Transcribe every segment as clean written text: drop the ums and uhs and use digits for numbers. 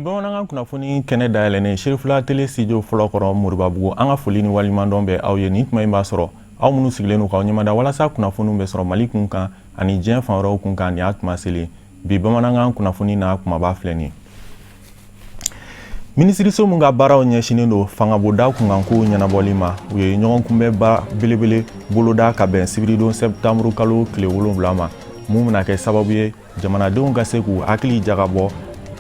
Nin ye bamanankan kunnafoni kɛnɛ dayɛlɛnnen Serifula tele studio fɔlɔ kɔrɔ Moribabugu. An ka foli ni waleɲumandɔn bɛ aw ye nin tuma in b'a sɔrɔ aw minnu sigilen don k'aw ɲɛmada walasa kunnafoniw bɛ sɔrɔ Mali kun kan ani diɲɛ fan wɛrɛw kun kan. Nin y'a tuma selen bi bamanankan kunnafoni n'a kumaba filɛ nin ye. Minisiriso min ka baaraw ɲɛsinnen don fangabonda kunkankow ɲɛnabɔli ma, u ye ɲɔgɔnkunbɛnba belebele boloda ka bɛn sibiridon sɛptanburu kalo tile 7 ma, mun bɛna kɛ sababu ye jamanadenw ka se k'u hakili jagabɔ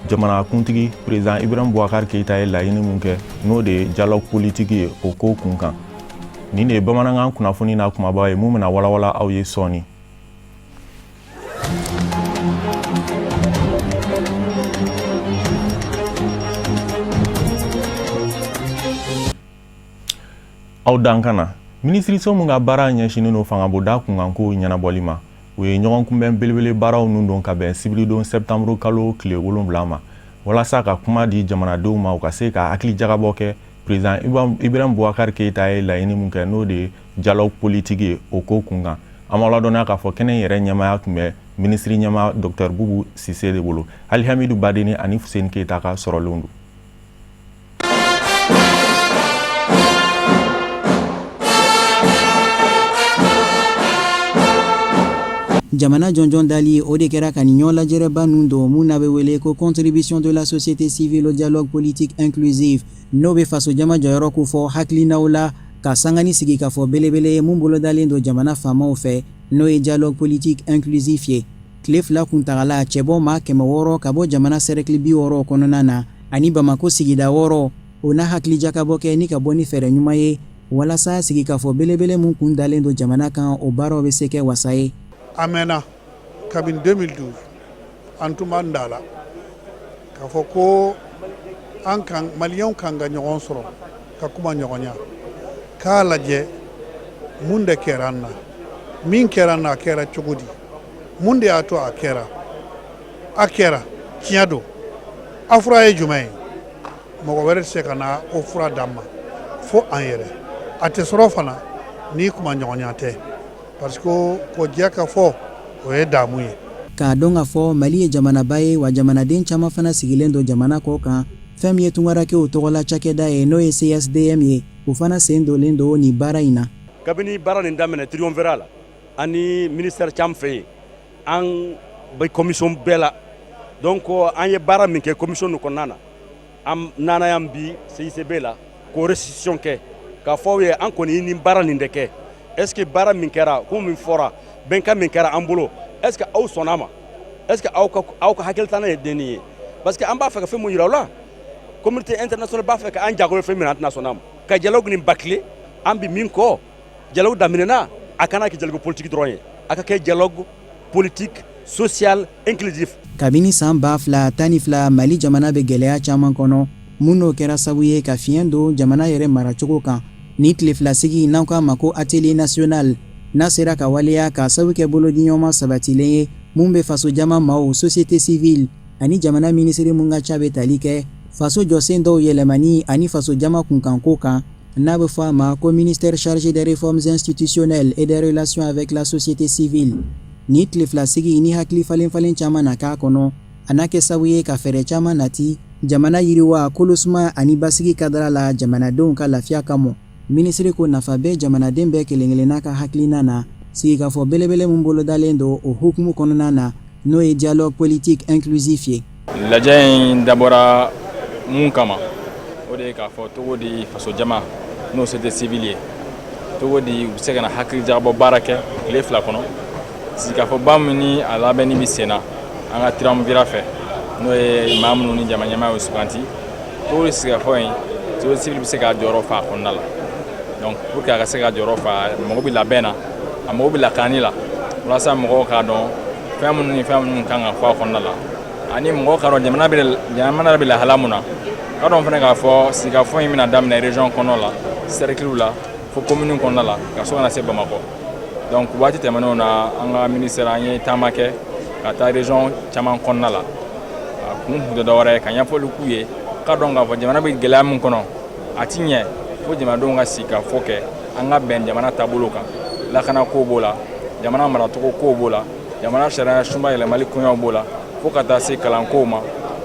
jamanakuntigi président Ibrahim Boubacar Keïta ye laɲini mun kɛ, n'o de ye dialogue politique ye, o ko kun kan. Nin de ye bamanankan kunnafoni n'a kumaba ye mun bɛna walawala aw ye sɔɔni. Aw dan ka na minisiriso min ka baara ɲɛsinnen don fangabonda kunkankow ɲɛnabɔli ma, u ye ɲɔgɔnkunbɛn belebele baaraw nun don ka bɛn sibiridon sɛptanburu kalo tile 7 ma, walasa ka kuma di jamanadenw ma, u ka se ka hakili jagabɔ kɛ président Ibrahim Boubacar Keïta ye laɲini mun kɛ, n'o de ye dialogue politique ye, o ko kun kan. An b'aw ladɔnniya k'a fɔ kɛnɛ yɛrɛ ɲɛmaaya tun bɛ minisiri ɲɛmaa Dr Boubou Cissé de bolo. Alihamidu Badeni ani Fuseni Keita ka sɔrɔlenw don. Jamana jɔnjɔn dali, o de kɛra ka nin ɲɔgɔn lajɛrɛba ninnu don, mun n'a bɛ wele ko contribution de la société civile au dialogue politique inclusif, n'o bɛ fasojama jɔyɔrɔ kofɔ hakilinaw la ka sanga ni sigikafɔ belebele ye mun bolodalen don jamana faamaw fɛ, n'o ye dialogue politique inclusif ye. Tile 2 kuntagala, cɛbɔ maa 600 ka bɔ jamana sɛrɛkili 60 kɔnɔna na ani Bamakɔ sigida 6, o na hakilijakabɔ kɛ ni ka bɔ ni fɛɛrɛ ɲuman ye walasa sigikafɔ belebele mun kun dalen don jamana kan, o baaraw bɛ se kɛ wasa ye. A mɛnna kabini 2012, an tun b'an da la k'a fɔ ko an kan maliyɛnw kan ka ɲɔgɔn sɔrɔ ka kuma ɲɔgɔnya k'a lajɛ mun de kɛra an na, min kɛra an na, a kɛra cogo di, mun de y'a to a kɛra, a kɛra tiɲɛ don, a fura ye jumɛn ye. Mɔgɔ wɛrɛ tɛ se ka na o fura d'an ma fo an yɛrɛ. A tɛ sɔrɔ fana ni kuma ɲɔgɔnya tɛ, parce que ko jɛ ka fɔ, o ye damu ye. K'a dɔn k'a fɔ Mali ye jamanaba ye, wa jamanaden caman fana sigilen don jamana kɔ kan, fɛn min ye tungarankew tɔgɔla cakɛda ye, n'o ye CSDM ye, o fana sen donlen don nin baara in na. Kabini baara nin daminɛ triumvirat la ani ministère caman fɛ yen, an bɛ commission bɛɛ la. Donc an ye baara min kɛ commission nin kɔnɔna na, an nana yan bi CICB la k'o restitution kɛ, k'a fɔ aw ye an kɔni ye nin baara nin de kɛ. Est ce que baara min kɛra, ko min fɔra, bɛnkan min kɛra an bolo, est ce que aw sɔnna a ma? Est ce que aw ka hakilitana ye den nin ye? Parce que an b'a fɛ ka fɛn mun yira aw la, communauté internationale b'a fɛ k'an jagoya fɛn min na, an tɛna sɔn a ma ka dialogue nin bâcler. An bi min kɔ, dialogue daminɛna, a kana kɛ dialogue politique dɔrɔn ye, a ka kɛ dialogue politique social inclusif. Kabini san 2012, Mali jamana bɛ gɛlɛya caman kɔnɔ, mun n'o kɛra sababu ye ka fiɲɛ don jamana yɛrɛ maracogo kan. Ni tile 2 sigi n'an k'a ma ko atelier national, n'a sera ka waleya k'a sababu kɛ bolodiɲɔgɔnma sabatilen ye mun bɛ fasojama maaw, société civile ani jamana minisiri mun ka ca bɛ tali kɛ faso jɔsen dɔw yɛlɛmani ani fasojama kunkanko kan, n'a bɛ fɔ a ma ko ministère chargé des réformes institutionnelles et des relations avec la société civile. Ni tile 2 sigi ni hakili falen falen caman na k'a kɔnɔ, a n'a kɛ sababu ye ka fɛɛrɛ caman nati jamana yiriwa, kolosuma ani basigi kadara la jamanadenw ka lafiya kama. Minisiri ko nafa bɛ jamanaden bɛɛ kelen kelenna ka hakilina na sigikafɔ belebele min bolodalen don o hukumu kɔnɔna na, n'o ye dialogue politique inclusif ye. Lajɛ in dabɔra mun kama, o de ye k'a fɔ cogo di fasojama, n'o société civile ye, cogo di u bɛ se ka na hakili jagabɔ baara kɛ tile 2 kɔnɔ, sigikafɔba min ni a labɛnni bɛ sen na an ka triumvirat fɛ, n'o ye maa minnu ni jama ɲɛmaa y'o suganti, cogo di sigikafɔ in, société civile bɛ se k'a jɔyɔrɔ fa a kɔnɔna la. Donc pour que a ka se ka jɔyɔrɔ fa, a mago bɛ labɛn na, a mago bɛ lakanani la, walasa mɔgɔw k'a dɔn fɛn minnu ni fɛn minnu kan ka fɔ a kɔnɔna la, ani mɔgɔw k'a dɔn jamana bɛ lahala mun na, k'a dɔn fana k'a fɔ sigikafɔ in bɛna daminɛ région kɔnɔ la, cercle la, fo commune kɔnɔna la, ka sɔrɔ ka na se Bamakɔ. Donc waati tɛmɛnenw na, an ka ministère, an ye taama kɛ ka taa région caman kɔnɔna la. A kun tun tɛ dɔwɛrɛ ye ka ɲɛfɔli k'u ye, k'a dɔn k'a fɔ jamana bɛ gɛlɛya min kɔnɔ, a ti ɲɛ fo jamanadenw ka sigi ka fɔ kɛ, an ka bɛn jamana taabolo kan. Lakana ko b'o la, jamana maracogo ko b'o la, jamana sariya sunba yɛlɛmali koɲɛw b'o la, fo ka taa se kalankow ma.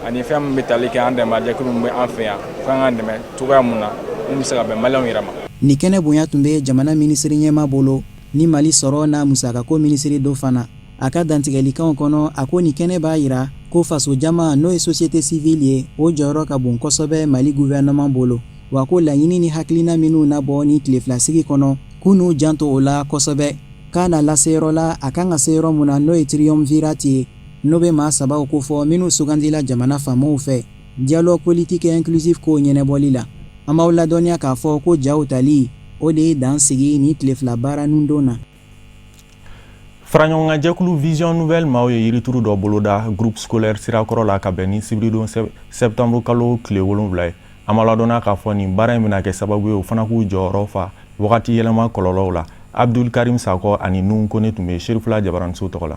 Ani fɛn min bɛ tali kɛ an dɛmɛbajɛkulu min bɛ an fɛ yan, u kan k'an dɛmɛ cogoya mun na mun bɛ se ka bɛn Maliyɛnw yɛrɛ ma. Nin kɛnɛ bonya tun bɛ jamana minisiri ɲɛmaa bolo ni Mali sɔrɔ n'a musakako minisiri dɔ fana. A ka dantigɛlikanw kɔnɔ, a ko nin kɛnɛ b'a jira ko fasojama, n'o ye société civile ye, o jɔyɔrɔ ka bon kosɛbɛ Mali gouvernement bolo, wa ko laɲini ni hakilina minnu na bɔ nin tile fila sigi kɔnɔ, k'u n'u janto o la kosɛbɛ, k'a na lase yɔrɔ la a kan ka se yɔrɔ min na, n'o ye triumvirat ye, n'o bɛ maa sabaw kofɔ minnu sugandila jamana faamaw fɛ dialogue politique inclusif kow ɲɛnabɔli la. An b'aw ladɔnniya k'a fɔ ko jaw tali, o de ye dan sigi nin tile fila baara nundon na. Faraɲɔgɔnkanjɛkulu Vision Nouvelle maaw ye yirituru dɔ boloda groupe scolaire Sirakɔrɔ la ka bɛn ni sibiridon septembre kalo tile 7 ye. An b'a ladɔnniya k'a fɔ nin baara in bɛna kɛ sababu ye o fana k'u jɔyɔrɔ fa wagati yɛlɛma kɔlɔlɔw la. Abdul Karim Sakɔ ani Nuhu Kone tun bɛ Serifula Jabaraniso tɔgɔ la.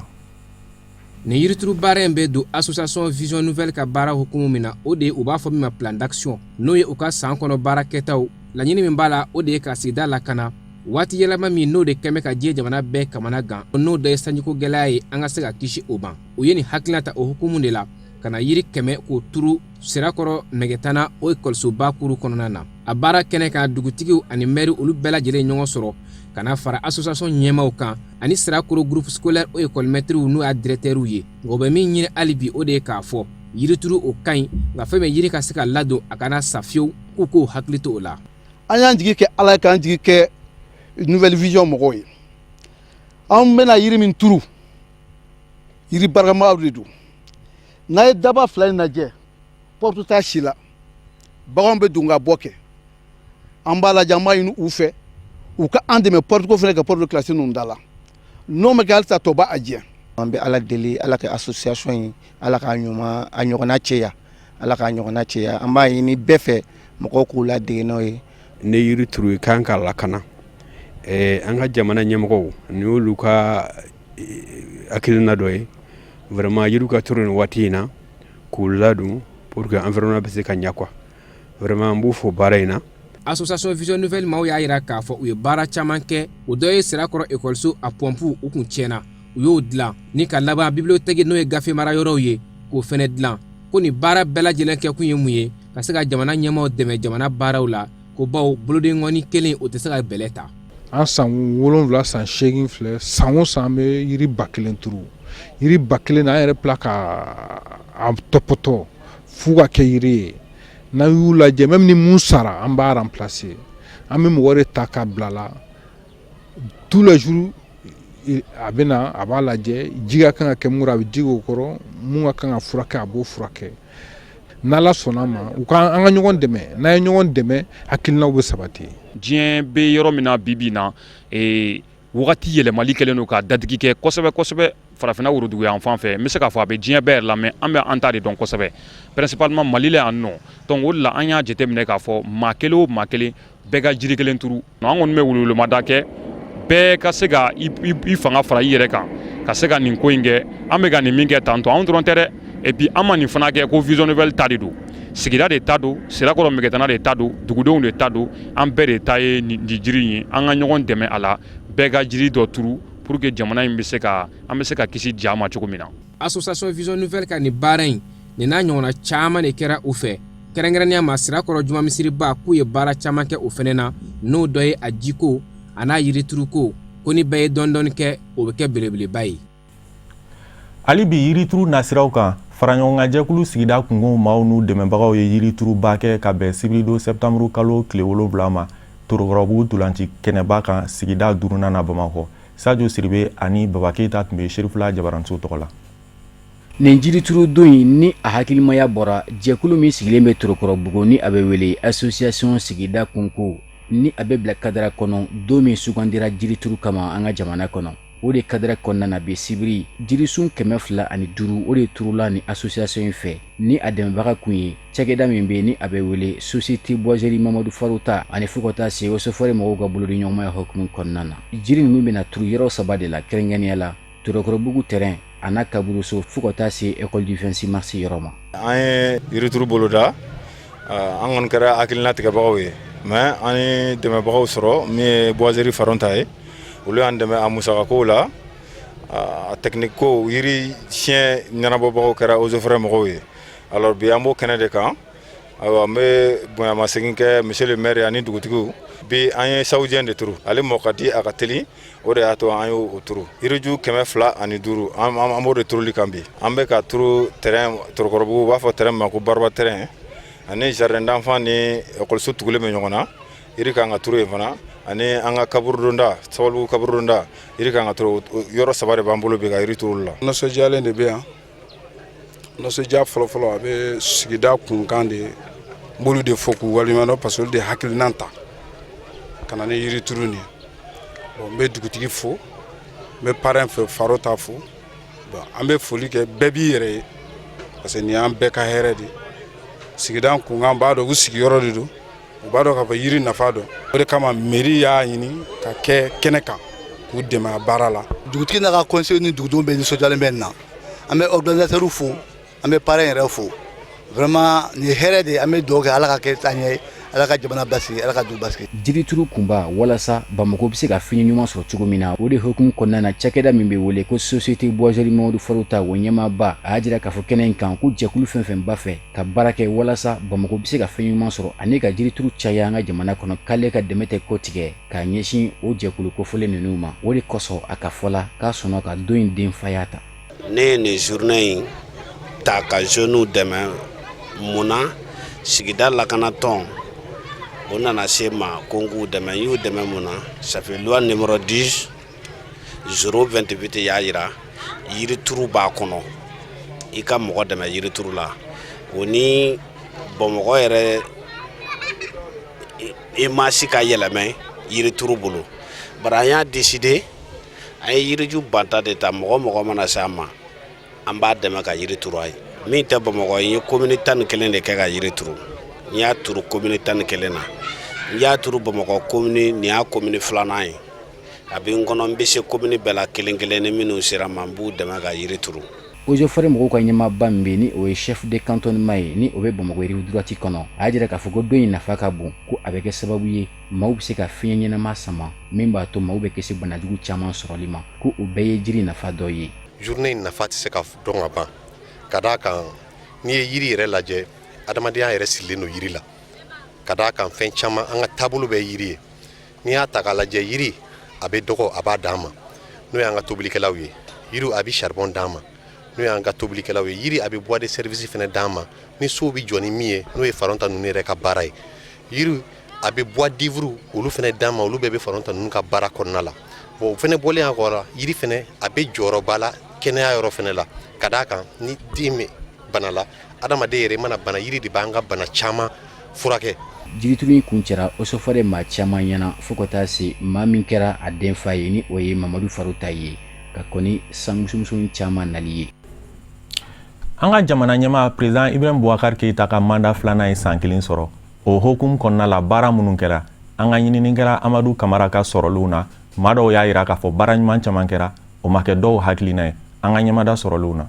Nin yirituru baara in bɛ don association Vision Nouvelle ka baara hukumu min na, o de ye u b'a fɔ min ma plan d'action, n'o ye u ka san kɔnɔ baara kɛtaw. Laɲini min b'a la, o de ye ka sigida lakana waati yɛlɛma min, n'o de kɛmɛ ka diɲɛ jamana bɛɛ kamana gan, n'o dɔ ye sanjiko gɛlɛya ye, an ka se ka kisi o ma. U ye nin hakilina ta o hukumu de la ka na yiri 100 k'o turu Sirakɔrɔ Mɛgɛtana, o ekɔlisoba kuru kɔnɔna na. A baara kɛnɛ kan, dugutigiw ani mɛri, olu bɛɛ lajɛlen ɲɔgɔn sɔrɔ ka na fara association ɲɛmaw kan ani Sirakɔrɔ groupe scolaire, o ekɔlimɛtiriw n'o y'a directeurw ye. Nka u bɛ min ɲini hali bi, o de ye k'a fɔ yirituru o ka ɲi, nka fɛn min yiri ka se ka ladon, a kana sa fiyewu, k'u k'o hakili to o la. An y'an jigi kɛ Ala ye, k'an jigi kɛ Nouvelle Vision mɔgɔw ye. An bɛna yiri min turu, yiri barikamaw de don. N'a ye daba fila in lajɛ, porte t'a si la, baganw bɛ don ka bɔ kɛ. An b'a lajɛ, an b'a ɲini u fɛ u ka an dɛmɛ porte ko fana, ka porte kilasi ninnu da la. N'o ma kɛ, halisa tɔ b'a jɛ. An bɛ Ala deli, Ala ka association in, Ala k'a ɲuman a ɲɔgɔnna cɛya, Ala k'a ɲɔgɔnna cɛya. An b'a ɲini bɛɛ fɛ, mɔgɔw k'u ladege n'o ye. Ne yiri turu, i kan ka lakana. An ka jamana ɲɛmɔgɔw, nin y'olu ka hakilina dɔ ye vraiment, yiriw ka turu nin waati in na k'u ladon pour que environnement bɛ se ka ɲɛ quoi. Vraiment, n b'u fo baara in na. Association Vision Nouvelle maaw y'a jira k'a fɔ u ye baara caman kɛ. O dɔ ye Sirakɔrɔ ekɔliso a pɔnpu, u kun tiɲɛna, u y'o dilan, ni ka laban bibliothèque, n'o ye gafe mara yɔrɔw ye, k'o fɛnɛ dilan. Ko nin baara bɛɛ lajɛlen kɛ kun ye mun ye? Ka se ka jamana ɲɛmaaw dɛmɛ jamana baaraw la, ko baw bolodenkɔni kelen, o tɛ se ka bɛlɛ ta. An san 7, san 8 filɛ, san o san an bɛ yiri 1000 turu. Yiri 1000 na, an yɛrɛ bila ka a tɔpɔtɔ f'u ka kɛ yiri ye. N'an y'u lajɛ, même ni mun sara, an b'a remplacer. An bɛ mɔgɔ de ta ka bila la, tous les jours a bɛ na, a b'a lajɛ, ji ka kan ka kɛ mun a bɛ ji k'o kɔrɔ, mun ka kan ka furakɛ, a b'o furakɛ. N'Ala sɔnna ma, u ka an ka ɲɔgɔn dɛmɛ. N'an ye ɲɔgɔn dɛmɛ, hakilinaw bɛ sabati. Diɲɛ bɛ yɔrɔ min na bi bi na, wagati yɛlɛmali kɛlen don ka dadigi kɛ kosɛbɛ kosɛbɛ farafinna worodugu yan fan fɛ. N bɛ se k'a fɔ a bɛ diɲɛ bɛɛ yɛrɛ la, mais an bɛ an ta de dɔn kosɛbɛ, principalement Mali la yan nɔ. Donc o de la an y'a jateminɛ k'a fɔ maa kelen o maa kelen bɛɛ ka jiri kelen turu. An kɔni bɛ weleweleda kɛ, bɛɛ ka se ka i fanga fara i yɛrɛ kan ka se ka nin ko in kɛ. An bɛ ka nin min kɛ tantɔ, anw dɔrɔn tɛ dɛ. Et puis an ma nin fana kɛ ko Vision Nouvelle ta de don, sigida de ta don, Sirakɔrɔ Mɛgɛtana de ta don, dugudenw de ta don, an bɛɛ de ta ye nin jiri in ye. An ka ɲɔgɔn dɛmɛ a la, bɛɛ ka jiri dɔ turu pour que jamana in bɛ se ka, an bɛ se ka kisi ja ma cogo min na. Association Vision Nouvelle ka nin baara in, nin n'a ɲɔgɔnna caman de kɛra u fɛ. Kɛrɛnkɛrɛnnenya ma, Sirakɔrɔ juma misiriba, k'u ye baara caman kɛ o fɛnɛ na, n'o dɔ ye a jiko a n'a yirituruko. Ko ni bɛɛ ye dɔɔni dɔɔni kɛ, o bɛ kɛ belebeleba ye. Hali bi yirituru nasiraw kan, faraɲɔgɔnkanjɛkulu sigida kungo maaw n'u dɛmɛbagaw ye yirituruba kɛ ka bɛn sibiridon sɛptanburu kalo tile 7 ma, Torokɔrɔbugu ntolanci kɛnɛba kan, sigida duurunan na Bamakɔ. Sajo Siribe ani Baba Keyita tun bɛ Serifula Jabaranso tɔgɔ la. Nin jiriturudon in ni a hakilimaya bɔra jɛkulu min sigilen bɛ Torokɔrɔbugu, ni a bɛ wele association sigida kunko, ni a bɛ bila kadara kɔnɔ don min sugandira jirituru kama an ka jamana kɔnɔ, o de kadara kɔnɔna na bi sibiri, jirisun 205, o de turula ni association in fɛ, ni a dɛmɛbaga kun ye cakɛda min bɛ, ni a bɛ wele société boiserie Mamadu Farota, ani fo ka taa se eaux et forêts mɔgɔw ka bolodiɲɔgɔnmaya hukumu kɔnɔna na. Jiri ninnu bɛna turu yɔrɔ saba de la, kɛrɛnkɛrɛnnenya la Torokɔrɔbugu terrain a n'a kaburuso, fo ka taa se école du 26 mars yɔrɔ ma. An ye yirituru boloda, an kɔni kɛra hakilina tigɛbagaw ye, mais an ye dɛmɛbagaw sɔrɔ min ye boiserie Faronta ye. Olu y'an dɛmɛ a musakakow la, a technique ko, yiri siɲɛ ɲɛnabɔbagaw kɛra eaux et forêts mɔgɔw ye. Alors bi an b'o kɛnɛ de kan. Ayiwa, n bɛ bonyamasegin kɛ monsieur le maire ani dugutigiw. Bi an ye saoudien de turu. Ale mɔ ka di, a ka teli, o de y'a to an y'o turu. Yiriju 205, an b'o de turuli kan bi. An bɛ ka turu terrain Torokɔrɔbugu, u b'a fɔ terrain ma ko Baraba terrain, ani jardin d'enfant ni ekɔliso tugulen bɛ ɲɔgɔn na, yiri kan ka turu yen fana, ani an ka kaburudonda, Sabalibugu kaburudonda, yiri kan ka turu. Yɔrɔ saba de b'an bolo bi ka yiri turu la. Nisɔndiyalen de bɛ yan. Nisɔndiya fɔlɔfɔlɔ, a bɛ sigida kunkan de. N b'olu de fo k'u waleɲuman dɔn, parce que olu de hakilina ta ka na ni yirituru nin ye. Bon, n bɛ dugutigi fo, n bɛ parrain fɛ, Faro ta fo. Bon, an bɛ foli kɛ, bɛɛ b'i yɛrɛ ye, parce que nin y'an bɛɛ ka hɛrɛ de ye. Sigida kunkan b'a dɔn, u sigiyɔrɔ de don, u b'a dɔn k'a fɔ yiri nafa dɔn. O de kama mairie y'a ɲini ka kɛ kɛnɛ kan k'u dɛmɛ a baara la. Dugutigi n'a ka conseil ni dugudenw bɛɛ nisɔndiyalen bɛ nin na. An bɛ organisateur fo, an bɛ parrain yɛrɛ fo. Vraiment, nin ye hɛrɛ de ye. An bɛ dugawu kɛ, Ala ka kɛ taa ɲɛ ye, Ala ka jamana basigi, Ala ka dugu basigi. Jirituru kunba walasa Bamakɔ bɛ se ka fiɲɛ ɲuman sɔrɔ cogo min na, o de hukumu kɔnɔna na, cakɛda min bɛ wele ko Société Boiserie Mamadu Farota, o ɲɛmaaba, a y'a jira k'a fɔ kɛnɛ in kan ko jɛkulu fɛn fɛn b'a fɛ ka baara kɛ walasa Bamakɔ bɛ se ka fɛn ɲuman sɔrɔ ani ka jirituru caya an ka jamana kɔnɔ, k'ale ka dɛmɛ tɛ kɔtigɛ k'a ɲɛsin o jɛkulu kofɔlen ninnu ma. O de kosɔn, a ka fɔ la, k'a sɔnna ka don in denfaya ta. Ne ye nin journée in ta ka jeunes dɛmɛ. Mun na? Sigida lakanatɔn o nana se ma ko n k'u dɛmɛ. N y'u dɛmɛ mun na? Ça fait loi numéro 10 028 y'a jira yirituru b'a kɔnɔ, i ka mɔgɔ dɛmɛ yirituru la. O ni Bamakɔ yɛrɛ image ka yɛlɛmɛ yirituru bolo. Bari an y'a décider, an ye yiriju banta de ta. Mɔgɔ mɔgɔ mana se an ma, an b'a dɛmɛ ka yiri turu. A ye min tɛ Bamakɔ ye, n ye commune 11 de kɛ ka yiri turu. N y'a turu commune 11 na, n y'a turu Bamakɔ commune, nin y'a commune filanan ye. A bɛ n kɔnɔ, n bɛ se commune bɛɛ la kelen kelen ni minnu sera ma, n b'u dɛmɛ ka yiri turu. Eaux et Forêts mɔgɔw ka ɲɛmaaba min bɛ ni o ye chef de cantonnement ye, ni o bɛ Bamakɔ rive droite kɔnɔ, a y'a jira k'a fɔ ko don in nafa ka bon, ko a bɛ kɛ sababu ye maaw bɛ se ka fiɲɛ ɲɛnama sama, min b'a to maaw bɛ kisi banajugu caman sɔrɔli ma, ko o bɛɛ ye jiri nafa dɔ ye. Journée in nafa tɛ se ka dɔn ka ban, ka d'a kan n'i ye yiri yɛrɛ lajɛ, adamadenya yɛrɛ sirilen don yiri la, ka d'a kan fɛn caman, an ka taabolo bɛ yiri ye. N'i y'a ta k'a lajɛ, yiri a bɛ dɔgɔ, a b'a d'an ma, n'o y'an ka tobilikɛlaw ye. Yiri a bɛ charbon d'an ma, n'o y'an ka tobilikɛlaw ye. Yiri a bɛ bois de service fana d'an ma, ni sow bɛ jɔ ni min ye, n'o ye Faronta ninnu yɛrɛ ka baara ye. Yiri a bɛ bois d'œuvre olu fana d'an ma, olu bɛɛ bɛ Faronta ninnu ka baara kɔnɔna la. Bon, o fana bɔlen a kɔrɔ, yiri fana a bɛ jɔyɔrɔba la kɛnɛya yɔrɔ fana la, ka d'a kan ni den bɛ bana la, adamaden yɛrɛ mana bana, yiri de b'an ka bana caman furakɛ. Jirituru in kuncɛra Eaux et Forêts maa caman ɲɛna, fo ka taa se maa min kɛra a denfa ye, ni o ye Mamadu Farota ye, ka kɔni sanmusomuso caman nali ye. An ka jamana ɲɛmaa, président Ibrahim Boubacar Keïta ka mandat filanan ye san kelen sɔrɔ. O hokumu kɔnɔna la, baara minnu kɛra, an ka ɲininikɛla Amadu Kamara ka sɔrɔliw na, maa dɔw y'a yira k'a fɔ baara ɲuman caman kɛra, o ma kɛ dɔw hakilina ye. An ka ɲɛmada sɔrɔliw na.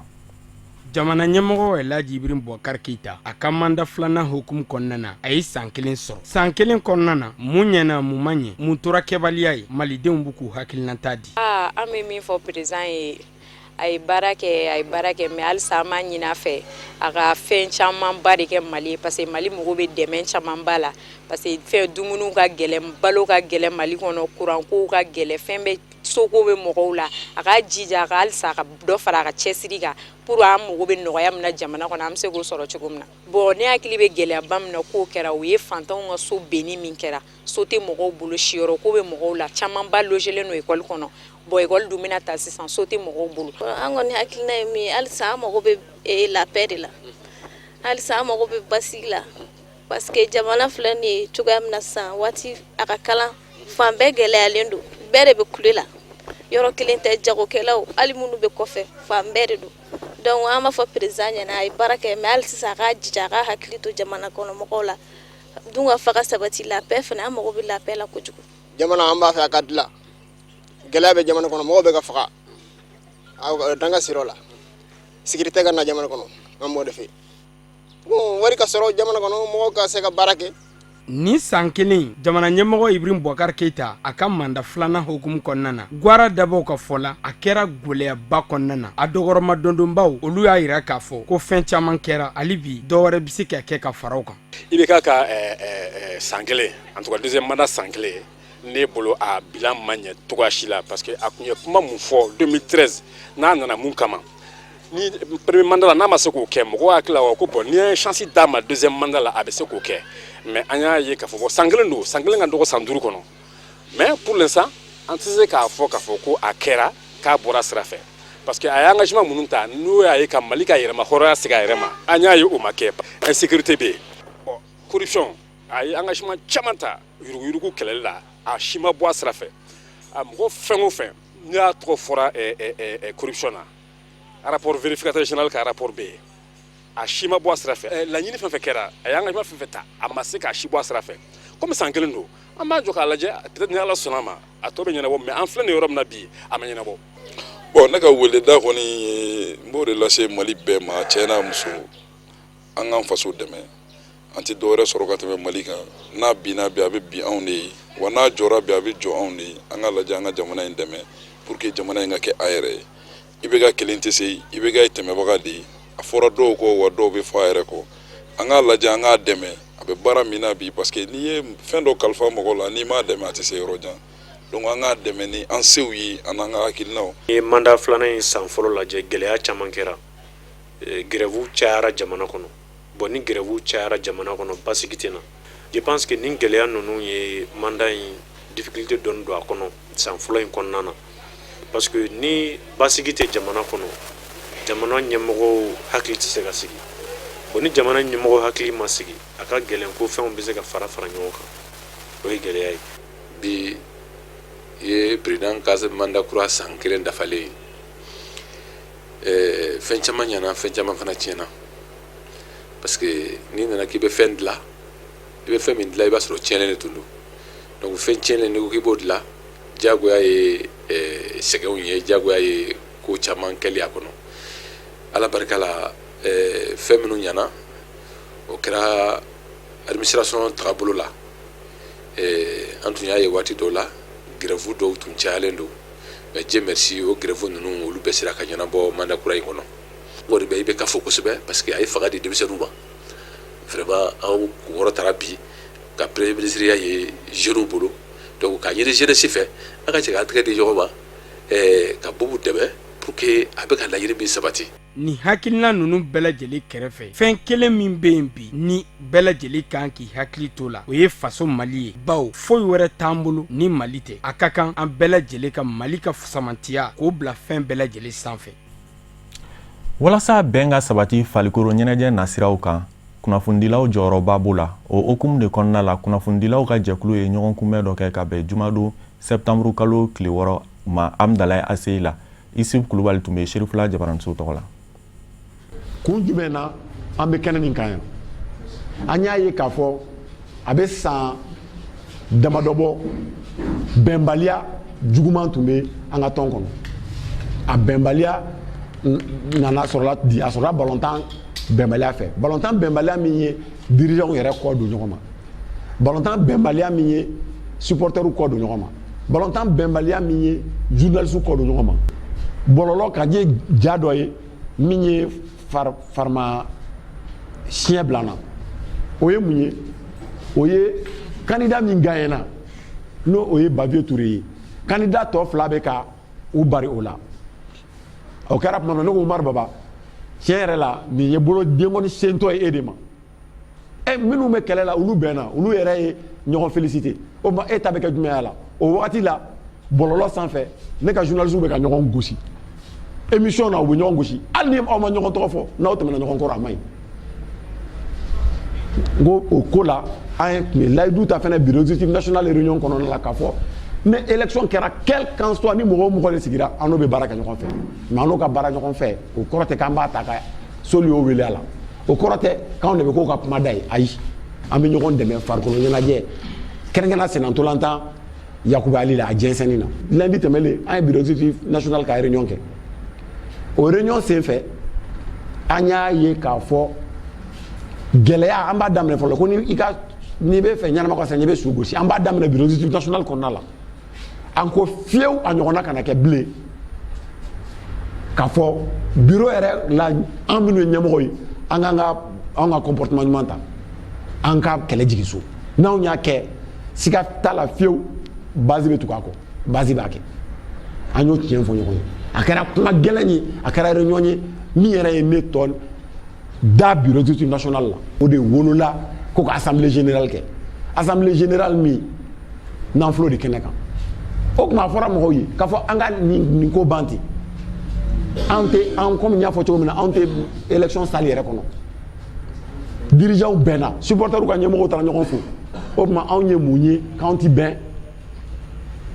Jamana ɲɛmɔgɔ Elhaji Ibrahim Boubacar Keïta, a ka mandat filanan hukumu kɔnɔna na, a ye san kelen sɔrɔ. San kelen kɔnɔna na, mun ɲɛna, mun ma ɲɛ, mun tora kɛbaliya ye, malidenw b'u k'u hakilinata di. Aa, an bɛ min fɔ président ye, a ye baara kɛ, a ye baara kɛ, mais halisa an b'a ɲini a fɛ a ka fɛn camanba de kɛ Mali ye, parce que Mali mago bɛ dɛmɛ camanba la, parce que fɛn dumuniw ka gɛlɛn, balo ka gɛlɛn Mali kɔnɔ, kurankow ka gɛlɛn, fɛn bɛɛ, soko bɛ mɔgɔw la. A ka jija, a ka halisa a ka dɔ fara a ka cɛsiri kan pour an mago bɛ nɔgɔya min na jamana kɔnɔ, an bɛ se k'o sɔrɔ cogo min na. Bon, ne hakili bɛ gɛlɛyaba min na k'o kɛra, o ye fantanw ka so benni min kɛra. So tɛ mɔgɔw bolo, siyɔrɔ ko bɛ mɔgɔw la, camanba logelen don école kɔnɔ. Bon, école dun bɛna ta sisan, so tɛ mɔgɔw bolo. An kɔni hakilina ye min ye, halisa an mago bɛ la paix de la, halisa an mago bɛ basigi la, parce que jamana filɛ nin ye cogoya min na sisan, waati a ka kalan, fan bɛɛ gɛlɛyalen don, bɛɛ de bɛ kule la, yɔrɔ kelen tɛ, jagokɛlaw, hali minnu bɛ kɔfɛ, fan bɛɛ de don. Donc an b'a fɔ président ɲɛna, a ye baara kɛ, mais hali sisan a k'a jija, a k'a hakili to jamana kɔnɔ mɔgɔw la, dun ka fa ka sabati, la paix fana, an mago bɛ la paix la kojugu. Jamana, an b'a fɛ a ka dilan. Gɛlɛya bɛ jamana kɔnɔ, mɔgɔw bɛ ka faga danga sira la, sécurité ka na jamana kɔnɔ, an b'o de fɛ. Bon, wari ka sɔrɔ jamana kɔnɔ, mɔgɔw ka se ka baara kɛ. Nin san kelen, jamana ɲɛmɔgɔ Ibrahim Boubacar Keita a ka mandat filanan hukumu kɔnɔna na, gwara dabaw ka fɔ la, a kɛra gɛlɛyaba kɔnɔna na. A dɔgɔrɔma dondonbaw olu y'a yira k'a fɔ ko fɛn caman kɛra, hali bi dɔwɛrɛ bɛ se ka kɛ ka fara o kan. IBK ka san kelen, en tout cas deuxième mandat san kelen, ne bolo a bilan ma ɲɛ cogoya si la, parce que a tun ye kuma mun fɔ 2013, n'a nana mun kama ni premier mandat la, n'a ma se k'o kɛ, mɔgɔw hakili la ko bon, n'i ye chance d'a ma deuxième mandat la, a bɛ se k'o kɛ. Mais an y'a ye k'a fɔ san kelen don, san kelen ka dɔgɔ san 5 kɔnɔ. Mais pour l'instant, an tɛ se k'a fɔ k'a fɔ ko a kɛra k'a bɔra sira fɛ, parce que a ye engagement minnu ta, n'o y'a ye ka Mali ka yɛrɛma hɔrɔnya segin a yɛrɛ ma, an y'a ye o ma kɛ. Insécurité bɛ yen, bon, corruption, a ye engagement caman ta yuruguyurugu kɛlɛli la, a si ma bɔ a sira fɛ. A mɔgɔ fɛn o fɛn n'i y'a tɔgɔ fɔra corruption na, rapport vérificateur général ka rapport bɛ yen, a si ma bɔ a sira fɛ. Laɲini fɛn fɛn kɛra, a ye engagement fɛn fɛn ta, a ma se k'a si bɔ a sira fɛ. Komi san kelen don, an b'a jɔ k'a lajɛ, peut-être ni Ala sɔnna a ma, a tɔ bɛ ɲɛnabɔ. Mais an filɛ nin yɔrɔ min na bi, a ma ɲɛnabɔ. Bon, ne ka weleda kɔni ye, n b'o de lase Mali bɛɛ ma, cɛ n'a muso, an k'an faso dɛmɛ. An tɛ dɔwɛrɛ sɔrɔ ka tɛmɛ Mali kan. N'a binna bi, a bɛ bin anw de ye, wa n'a jɔra bi, a bɛ jɔ anw de ye. An ka lajɛ, an ka jamana in dɛmɛ pour que jamana in ka kɛ a yɛrɛ ye. IBK kelen tɛ se, IBK ye tɛmɛbaga de ye. A fɔra dɔw kɔ, wa dɔw bɛ fɔ a yɛrɛ kɔ. An k'a lajɛ, an k'a dɛmɛ, a bɛ baara min na bi, parce que n'i ye fɛn dɔ kalifa mɔgɔ la, n'i m'a dɛmɛ, a tɛ se yɔrɔ jan. Donc an k'a dɛmɛ ni an sew ye, an n'an ka hakilinaw. N'i ye mandat filanan in san fɔlɔ lajɛ, gɛlɛya caman kɛra, grève cayara jamana kɔnɔ. Bon, ni grève cayara jamana kɔnɔ, basigi tɛ na. Je pense que nin gɛlɛya ninnu ye mandat in difficulté dɔɔni don a kɔnɔ san fɔlɔ in kɔnɔna na, parce que ni basigi tɛ jamana kɔnɔ, jamana ɲɛmɔgɔw hakili tɛ se ka sigi. Bon, ni jamana ɲɛmɔgɔw hakili ma sigi, a ka gɛlɛn ko fɛnw bɛ se ka fara fara ɲɔgɔn kan. O ye gɛlɛya ye. Bi ye président ka mandat kura san kelen dafalen ye. Fɛn caman ɲɛna, fɛn caman fana tiɲɛna, parce que n'i nana k'i bɛ fɛn dilan, i bɛ fɛn min dilan, i b'a sɔrɔ tiɲɛnen de tun don. Donc fɛn tiɲɛnen, n'i ko k'i b'o dilan, diyagoya ye sɛgɛnw ye, diyagoya ye ko caman kɛli a kɔnɔ. Ala barika la, fɛn minnu ɲɛna, o kɛra administration tagabolo la. An tun y'a ye waati dɔw la, grève dɔw tun cayalen don, mais Dieu merci, o grève ninnu, olu bɛɛ sera ka ɲɛnabɔ mandat kura in kɔnɔ. O de bɛ i bɛ ka fɔ kosɛbɛ, parce que a ye fanga di denmisɛnninw ma. Vraiment, aw kunkɔrɔ taara bi ka premier ministre ya ye jeunes bolo. Donc k'a ɲini jeunesse fɛ, an ka jɛ k'an tɛgɛ di ɲɔgɔn ma ka Boubou dɛmɛ pour que a bɛ ka laɲini min sabati. Nin hakilina ninnu bɛɛ lajɛlen kɛrɛfɛ, fɛn kelen min bɛ yen bi ni bɛɛ lajɛlen kan k'i hakili to la, o ye faso Mali ye, bawo foyi wɛrɛ t'an bolo ni Mali tɛ. A ka kan an bɛɛ lajɛlen ka Mali ka samantiya k'o bila fɛn bɛɛ lajɛlen sanfɛ. Walasa bɛn ka sabati falikoro ɲɛnajɛ nasiraw kan, kunnafonidilaw jɔyɔrɔba b'o la. O hukumu de kɔnɔna la, kunnafonidilaw ka jɛkulu ye ɲɔgɔn kunbɛn dɔ kɛ ka bɛn jumadon sɛptanburu kalo tile 6 ma Hamdallaye ACI la. Isuf Kulubali tun bɛ Serifula jabaraniso tɔgɔ la. Kun jumɛn na an bɛ kɛnɛ nin kan yan? An y'a ye k'a fɔ a bɛ san damadɔ bɔ, bɛnbaliya juguman tun bɛ an ka tɔn kɔnɔ. A bɛnbaliya nana sɔrɔla di, a sɔrɔla balontan bɛnbaliya fɛ, balontan bɛnbaliya min ye dirigeants yɛrɛ kɔ don ɲɔgɔn ma, balontan bɛnbaliya min ye supporters kɔ don ɲɔgɔn ma, balontan bɛnbaliya min ye journalistes kɔ don ɲɔgɔn ma. Bɔlɔlɔ ka ye ja dɔ ye min ye farima siɲɛ bila na, o ye mun ye? O ye candidat min gagnena, n'o o ye Bavieux Touré ye, candidat tɔ fila bɛ ka u bari o la. O kɛra tuma min na, ne ko Umaru Baba, tiɲɛ yɛrɛ la, nin ye bolo denkɔni sentɔ ye e de ma. Ɛ, minnu bɛ kɛlɛ la, olu bɛnna, olu yɛrɛ ye ɲɔgɔn félicité. O ma, e ta bɛ kɛ jumɛn ya la? O wagati la, bɔlɔlɔ sanfɛ, ne ka journaliste bɛ ka ɲɔgɔn gosi émission na, u bɛ ɲɔgɔn gosi. Hali ni aw ma ɲɔgɔn tɔgɔ fɔ, n'aw tɛmɛna ɲɔgɔn kɔrɔ, a ma ɲi. N ko o ko la, an ye tun ye layidu ta fɛnɛ bureau exécutif national réunion kɔnɔna la k'a fɔ ni élection kɛra, quel qu'en soit, ni mɔgɔ o mɔgɔ de sigira, an n'o bɛ baara kɛ ɲɔgɔn fɛ. Mais an n'o ka baara ɲɔgɔn fɛ, o kɔrɔ tɛ k'an b'a ta ka soli y'o wele a la, o kɔrɔ tɛ k'anw de bɛ k'o ka kuma da ye. Ayi, an bɛ ɲɔgɔn dɛmɛ farikolo ɲɛnajɛ, kɛrɛnkɛrɛnnenya sennantolantan Yakuba Ali la, a jɛnsɛnni na. Lundi tɛmɛlen, an ye bureau exécutif national ka réunion kɛ. O réunion senfɛ, an y'a ye k'a fɔ gɛlɛya, an b'a daminɛ fɔlɔ ko ni i ka N'i bɛ fɛ ɲɛnama ka sa, n'i bɛ su gosi. An b'a daminɛ bureau exécutif national kɔnɔna la. An ko fiyewu, a ɲɔgɔnna kana kɛ bilen k'a fɔ bureau yɛrɛ la, an minnu ye ɲɛmɔgɔ ye, an k'an ka anw ka comportement ɲuman ta, an ka kɛlɛ jigin so. N'anw y'a kɛ, siga t'a la fiyewu, base bɛ tugu a kɔ, base b'a kɛ. An y'o tiɲɛ fɔ ɲɔgɔn ye. A kɛra kuma gɛlɛn ye, a kɛra réunion ye min yɛrɛ ye ne tɔ da bureau exécutif national la. O de wolola ko ka assemblée générale kɛ, assemblée générale min n'an filɛ o de kɛnɛ kan. O tuma, a fɔra mɔgɔw ye k'a fɔ an ka nin ko ban ten. An tɛ an, komi n y'a fɔ cogo min na, anw tɛ élection salle yɛrɛ kɔnɔ. Dirigeants bɛnna, supporters ka ɲɛmɔgɔw taara ɲɔgɔn fo. O tuma, anw ye mun ye k'anw ti bɛn?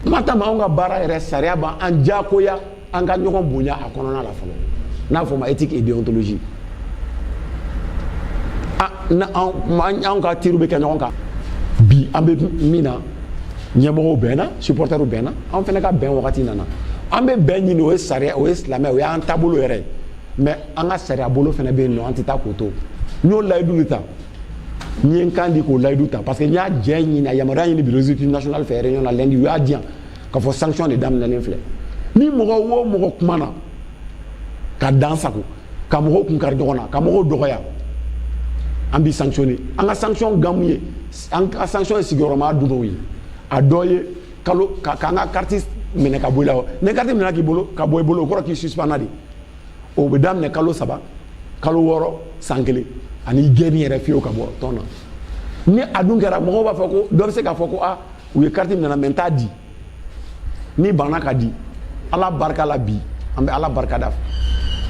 Kuma t'a ma, anw ka baara yɛrɛ sariya b'an diyagoya an ka ɲɔgɔn bonya a kɔnɔna la fɔlɔ, n'a fɔ ma éthique et déontologie. Anw ka teriw bɛ kɛ ɲɔgɔn kan bi. An bɛ min na, ɲɛmɔgɔw bɛnna, supporters bɛnna, an fana ka bɛn wagati nana. An bɛ bɛn ɲini, o ye sariya, o ye silamɛ, o y'an taabolo yɛrɛ ye. Mais an ka sariya bolo fana bɛ yen nɔ, an tɛ taa k'o to. N y'o layidu de ta, n ye n kan di k'o layidu ta, parce que n y'a jɛ ɲini, a yamaruya ɲini bureau exécutif national fɛ réunion na lundi. U y'a di yan k'a fɔ sanction de daminɛlen filɛ. Ni mɔgɔ o mɔgɔ kumana ka dan sago, ka mɔgɔw kun kari ɲɔgɔn na, ka mɔgɔw dɔgɔya, an b'i sanctionner. An ka sanction gamu ye, an ka sanction ye sigiyɔrɔma dunanw ye. A dɔ ye kalo k'an ka carte minɛ ka bɔ i la. Ni carte minɛ k'i bolo ka bɔ i bolo, o kɔrɔ k'i suspend de. O bɛ daminɛ kalo 3, kalo 6, san kelen, ani gɛnni yɛrɛ fiyewu ka bɔ tɔn na. Ni a dun kɛra, mɔgɔw b'a fɔ ko dɔ bɛ se k'a fɔ ko aa, u ye carte minɛ, mais n t'a di. Ni banna ka di, Ala barika la bi, an bɛ Ala barika da.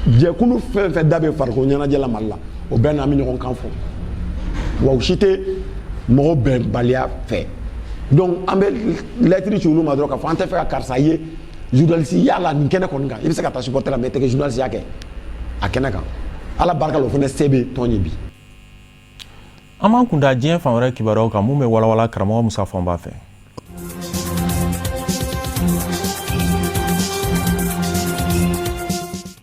Jɛkulu fɛn fɛn da bɛ farikolo ɲɛnajɛ la Mali la, o bɛɛ n'an bɛ ɲɔgɔn kan fɔ, wa u si tɛ mɔgɔ bɛnbaliya fɛ. Donc an bɛ lɛtiri ci olu ma dɔrɔn k'a fɔ an tɛ fɛ ka karisa ye journaliste ya la nin kɛnɛ kɔni kan. I bɛ se ka taa supporter la, mais i tɛ kɛ journaliste ya kɛ a kɛnɛ kan. Ala barika la, o fana se bɛ tɔn ye bi. An b'an kun da diɲɛ fan wɛrɛ kibaruyaw kan, mun bɛ walawala karamɔgɔ Musa Fɔnba fɛ.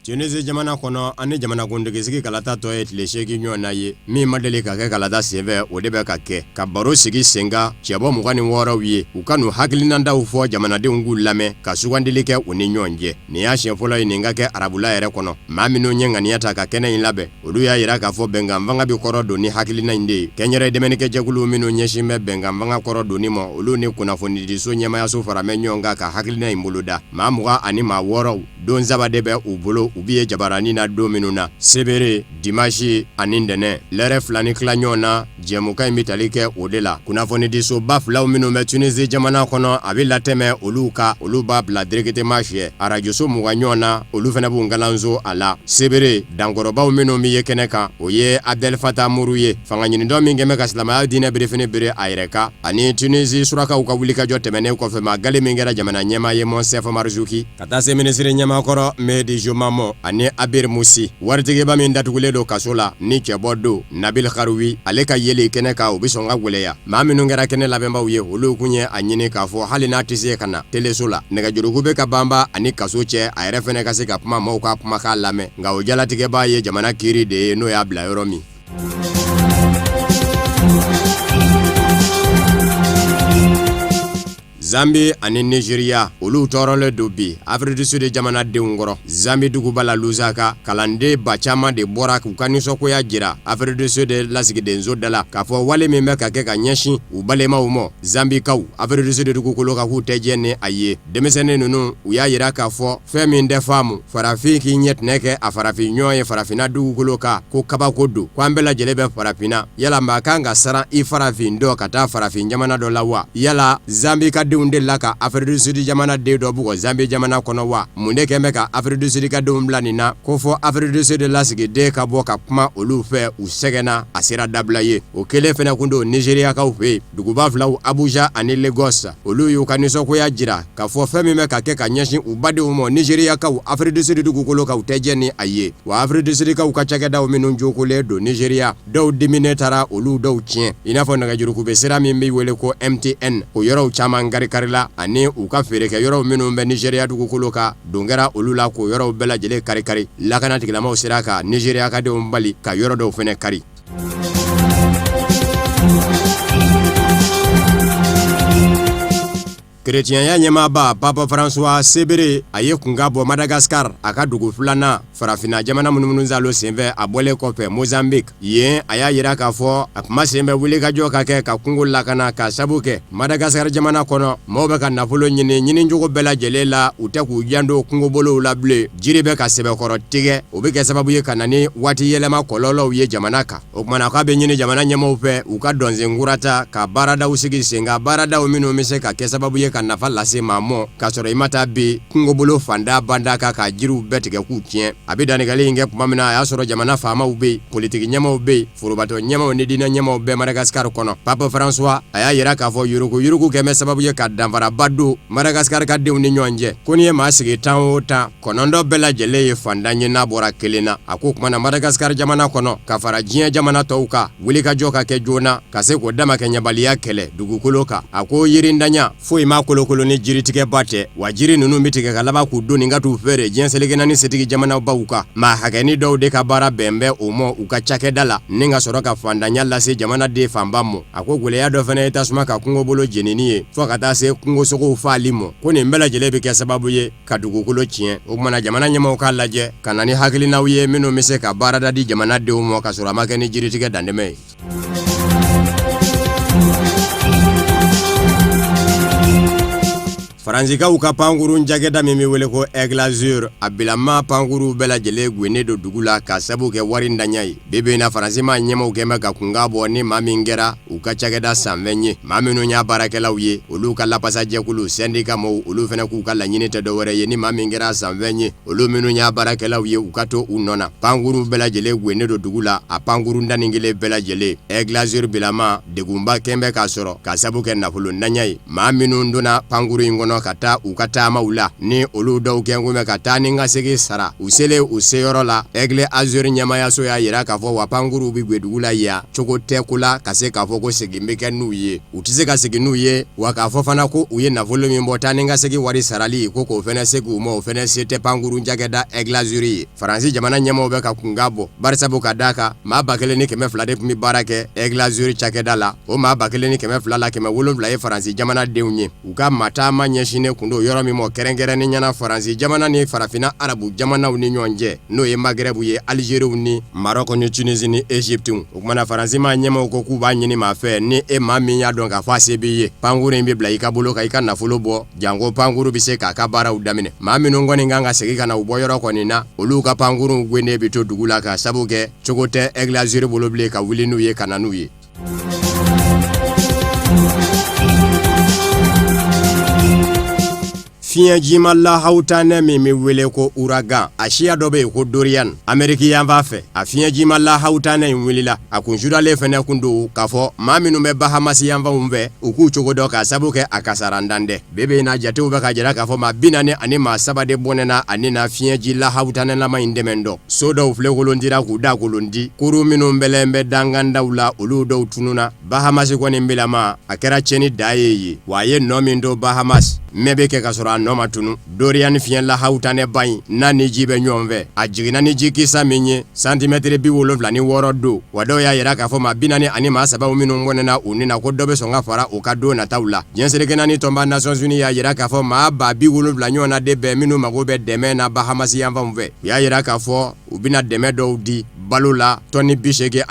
Tunisi jamana kɔnɔ, ani jamanakuntigisigi kalata tɔ ye tile 8 ɲɔgɔn na ye, min ma deli ka kɛ kalata senfɛ, o de bɛ ka kɛ ka baro sigi sen kan cɛbɔ 26 ye, u ka n'u hakilinandaw fɔ, jamanadenw k'u lamɛn ka sugandili kɛ u ni ɲɔgɔn cɛ. Nin y'a siɲɛ fɔlɔ ye nin ka kɛ arabula yɛrɛ kɔnɔ. Maa minnu ye ŋaniya ta ka kɛnɛ in labɛn, olu y'a jira k'a fɔ bɛnkan fanga bɛ kɔrɔ don ni hakilina in de ye. Kɛnyɛrɛ dɛmɛnikɛjɛkulu minnu ɲɛsin bɛ bɛnkan fanga kɔrɔ donni ma, olu ni kunnafonidiso ɲɛmaayaso fara bɛ ɲɔgɔn kan ka hakilina in boloda. Maa 26, don saba de bɛ u bolo, u bɛ ye jabaranin na don minnu na: sebere, dimasi ani ntɛnɛn, lɛrɛ 2 ni tila ɲɔgɔn na. Jɛmukan in bɛ tali kɛ o de la. Kunnafonidisoba filaw minnu bɛ Tunisi jamana kɔnɔ, a bɛ latɛmɛ olu kan, olu b'a bila directement fiyɛ. Arajoso 20 ɲɔgɔn na, olu fana b'u kalanso a la. Sebere dankɔrɔbaw minnu bɛ ye kɛnɛ kan, o ye Abdel Fattah Muru ye, fanga ɲinitɔ min kɛmɛ ka silamɛya diinɛ birifini biri a yɛrɛ kan, ani Tunisi surakaw ka wulikajɔ tɛmɛnen kɔfɛ, maa gale min kɛra jamana ɲɛmaa ye, Monsef Marzuki, ka taa se minisiri ɲɛmaa kɔrɔ Mehdi Jomaa mɔ ani Abir Musi, waritigiba min datugulen don kaso la ni cɛbɔ don Nabil Karoui, ale ka yeli kɛnɛ kan, o bɛ sɔn ka gwɛlɛya. Maa minnu kɛra kɛnɛ labɛnbaw ye, olu kun ye a ɲini k'a fɔ hali n'a tɛ se ka na teleso la, nɛgɛjuruko bɛ ka banba ani kaso cɛ, a yɛrɛ fana ka se ka kuma maaw ka kumakan lamɛn. Nka o jalatigɛbaa ye jamana kiiri de ye, n'o y'a bila yɔrɔ min. Zambi ani Nizeriya, olu tɔɔrɔlen don bi Afrique du Sud jamanadenw kɔrɔ. Zambi duguba la Lusaka, kalanden ba caman de bɔra k'u ka nisɔngoya jira Afrique du Sud lasigidenso da la, k'a fɔ wale min bɛ ka kɛ ka ɲɛsin u balimaw ma, Zambikaw, Afrique du Sud dugukolo kan, k'u tɛ jɛn ni a ye. Denmisɛnnin ninnu, u y'a jira k'a fɔ fɛn min tɛ faamu, farafin k'i ɲɛ tɛnɛ kɛ a farafin ɲɔgɔn ye farafinna dugukolo kan, ko kabako don, ko an bɛɛ lajɛlen bɛ farafinna. Yala maa kan ka siran i farafin dɔ ka taa farafin jamana dɔ la wa? Yala Zambi ka denw delila ka Afrique du Sud jamana den dɔ bugɔ Zambi jamana kɔnɔ wa? Mun de kɛn bɛ ka Afrique du Sud ka denw bila nin na, ko fɔ Afrique du Sud lasigiden ka bɔ ka kuma olu fɛ? U sɛgɛnna, a sera dabila ye. O kelen fana kun don Nizeriyakaw fɛ yen, duguba filaw Abuja ani Lagos, olu y'u ka nisɔngoya jira k'a fɔ fɛn min bɛ ka kɛ ka ɲɛsin u badenw ma, Nizeriyakaw, Afrique du Sud dugukolo kan, u tɛ jɛn ni a ye. Wa Afrique du Sudkaw ka cakɛdaw minnu jokolen don Nizeriya, dɔw diminen taara olu dɔw tiɲɛ, i n'a fɔ nɛgɛjurukube sira min bɛ wele ko MTN, o yɔrɔw caman karikarila, ani u ka feerekɛ yɔrɔw minnu bɛ Nizeriya dugukolo kan, don kɛra olu la k'o yɔrɔw bɛɛ lajɛlen karikari. Lakana tigilamaw sera ka Nizeriya ka denw bali ka yɔrɔ dɔw fana kari. Kerecɛnya ɲɛmaaba Papa François Sebere a ye kunkan bɔ Madagascar a ka dugu filanan farafinna jamana munumunusaalo senfɛ a bɔlen kɔfɛ Mozambique yen a y'a jira k'a fɔ a kuma sen bɛ wulikajɔ ka kɛ ka kungo lakana ka sabu kɛ Madagascar jamana kɔnɔ maaw bɛ ka nafolo ɲini ɲinicogo bɛɛ lajɛlen la u tɛ k'u janto kungobolow la bilen jiri bɛ ka sɛbɛkɔrɔ tigɛ o bɛ kɛ sababu ye ka na ni waati yɛlɛma kɔlɔlɔw ye jamana kan. O tuma na k'a bɛ ɲini jamana ɲɛmaaw fɛ u ka dɔnsenkura ta ka baaradaw sigi sen kan baaradaw minnu bɛ se ka kɛ sababu ye ka nafa lase maa mɔ k'a sɔrɔ i ma taa bin kungobolo fanda banda kan ka jiriw bɛɛ tigɛ k'u tiɲɛ. A bɛ dantigɛli in kɛ tuma min na a y'a sɔrɔ jamana faamaw bɛ yen, politiki ɲɛmaaw bɛ yen, forobatɔn ɲɛmaaw ni diinɛ ɲɛmaaw bɛɛ Madagascar kɔnɔ. Pape François a y'a jira k'a fɔ yuruguyurugu kɛn bɛ sababu ye ka danfaraba don Madagascar ka denw ni ɲɔgɔn cɛ. Ko n'i ye maa sigi 10 o 10, 9 bɛɛ lajɛlen ye fantan ye n'a bɔra kelen na. A ko tuma na Madagascar jamana kɔnɔ, ka fara diɲɛ jamana tɔw kan, wulikajɔ ka kɛ joona ka se k'o damakɛɲɛbaliya kɛlɛ dugukolo kan. A ko yirintanya foyi ma kolokolo ni jiritigɛba tɛ, wa jiri ninnu bɛ tigɛ ka laban k'u doni ka t'u feere diɲɛ seleke naani setigi jamanabaw kan. Maa hakɛnin dɔw de ka baara bɛn bɛ o ma u ka cakɛda la ni ka sɔrɔ ka fantanya lase jamana den fanba ma. A ko gɛlɛya dɔ fana ye tasuma ka kungobolo jenini ye fo ka taa se kungosogow faali ma. Ko nin bɛɛ lajɛlen bɛ kɛ sababu ye ka dugukolo tiɲɛ. O tuma na jamana ɲɛmaaw k'a lajɛ ka na ni hakilinaw ye minnu bɛ se ka baarada di jamana denw ma ka sɔrɔ a ma kɛ ni jiritigɛ dantɛmɛ ye. Faransikaw ka pankurun cakɛda min bɛ wele ko Aigle Azur a bilama pankurun bɛɛ lajɛlen gwennen don dugu la ka sabu kɛ wari ntanya ye. Bi bi in na Faransi maa ɲɛmaaw kɛn bɛ ka kunkan bɔ ni maa min kɛra u ka cakɛda sanfɛn ye. Maa minnu y'a baarakɛlaw ye, olu ka lapasajɛkulu syndicat mɔɔw, olu fana k'u ka laɲini tɛ dɔwɛrɛ ye ni maa min kɛra sanfɛn ye, olu minnu y'a baarakɛlaw ye, u ka to u nɔ na. Pankurun bɛɛ lajɛlen gwennen don dugu la, a pankurun 11 bɛɛ lajɛlen. Aigle Azur bilama degunba kɛn bɛ k'a sɔrɔ ka sabu kɛ nafolo ntanya ye. Maa minnu donna pankurun in kɔnɔ ka taa u ka taamaw la, ni olu dɔw kɛn kun bɛ ka taa ni ka segin sara, u selen u seyɔrɔ la, Aigle Azur ɲɛmaayaso y'a jira k'a fɔ wa pankurunw bɛ gwen dugu la yan, cogo tɛ ko la ka se k'a fɔ ko segin bɛ kɛ n'u ye. U tɛ se ka segin n'u ye, wa k'a fɔ fana ko u ye nafolo min bɔ taa ni ka segin wari sarali ko k'o fana segin u ma, o fana se tɛ pankurun cakɛda Aigle Azur ye. Faransi jamana ɲɛmaaw bɛ ka kunkan bɔ barisabu ka d'a kan maa 1200 de tun bɛ baara kɛ Aigle Azur cakɛda la. O maa 1200 la 700 ye Faransi jamana denw ye. U ka maataama ɲɛsinnen kun don yɔrɔ min ma kɛrɛnkɛrɛnnenya na Faransi jamana ni farafinna arabu jamanaw ni ɲɔgɔn cɛ, n'o ye Maghreb ye, Algérie ni Maroc ni Tunisie ni Égypte. O tuma na Faransi maa ɲɛmaaw ko k'u b'a ɲini maa fɛ, ni e maa min y'a dɔn k'a fɔ a se b'i ye, pankurun in bɛ bila i ka bolo kan, i ka nafolo bɔ, janko pankurun bɛ se k'a ka baaraw daminɛ. Maa minnu kɔni kan ka segin ka na u bɔyɔrɔ kɔni na, olu ka pankurunw gwennen bɛ to dugu la ka sabu kɛ cogo tɛ Aigle Azur bolo bilen ka wuli n'u ye ka na n'u ye. Fiɲɛjima lahawutanɛ min bɛ wele ko ouragan, a siya dɔ bɛ yen ko Dorian, Ameriki yanfan fɛ, a fiɲɛjima lahawutanɛ in wulila, a kun suralen fɛnɛ kun don k'a fɔ maa minnu bɛ Bahamas yanfanw fɛ, u k'u cogo dɔn k'a sabu kɛ a kasarantan dɛ. Bi bi in na jatew bɛ k'a jira k'a fɔ maa 43 de bɔnɛna a ni na fiɲɛji lahawutanɛlama in dɛmɛ dɔ. So dɔw filenkolon k'u da kolon di, kurun minnu bɛlɛn bɛ dankandaw la, olu dɔw tununna. Bahamas kɔni bilama a kɛra tiɲɛni dan ye yen, wa a ye nɔ min to Bahamas mɛn bɛ kɛ ka sɔrɔ a nɔ ma tunu. Dorian fiɲɛ lahawutanɛba in n'a ni ji bɛ ɲɔgɔn fɛ, a jiginna ni jikisa min ye santimɛtiri 76 don. Wa dɔw y'a jira k'a fɔ maa 43 minnu bɔnɛna u ni na, ko dɔ bɛ sɔn ka fara u kan don nataw la. Diɲɛ seleke naani tɔnba Nations Unies y'a jira k'a fɔ maa 70,000 ɲɔgɔnna de bɛ minnu mago bɛ dɛmɛ na Bahamas yanfanw fɛ. U y'a jira k'a fɔ u bɛna dɛmɛ dɔw di balo la tɔni 85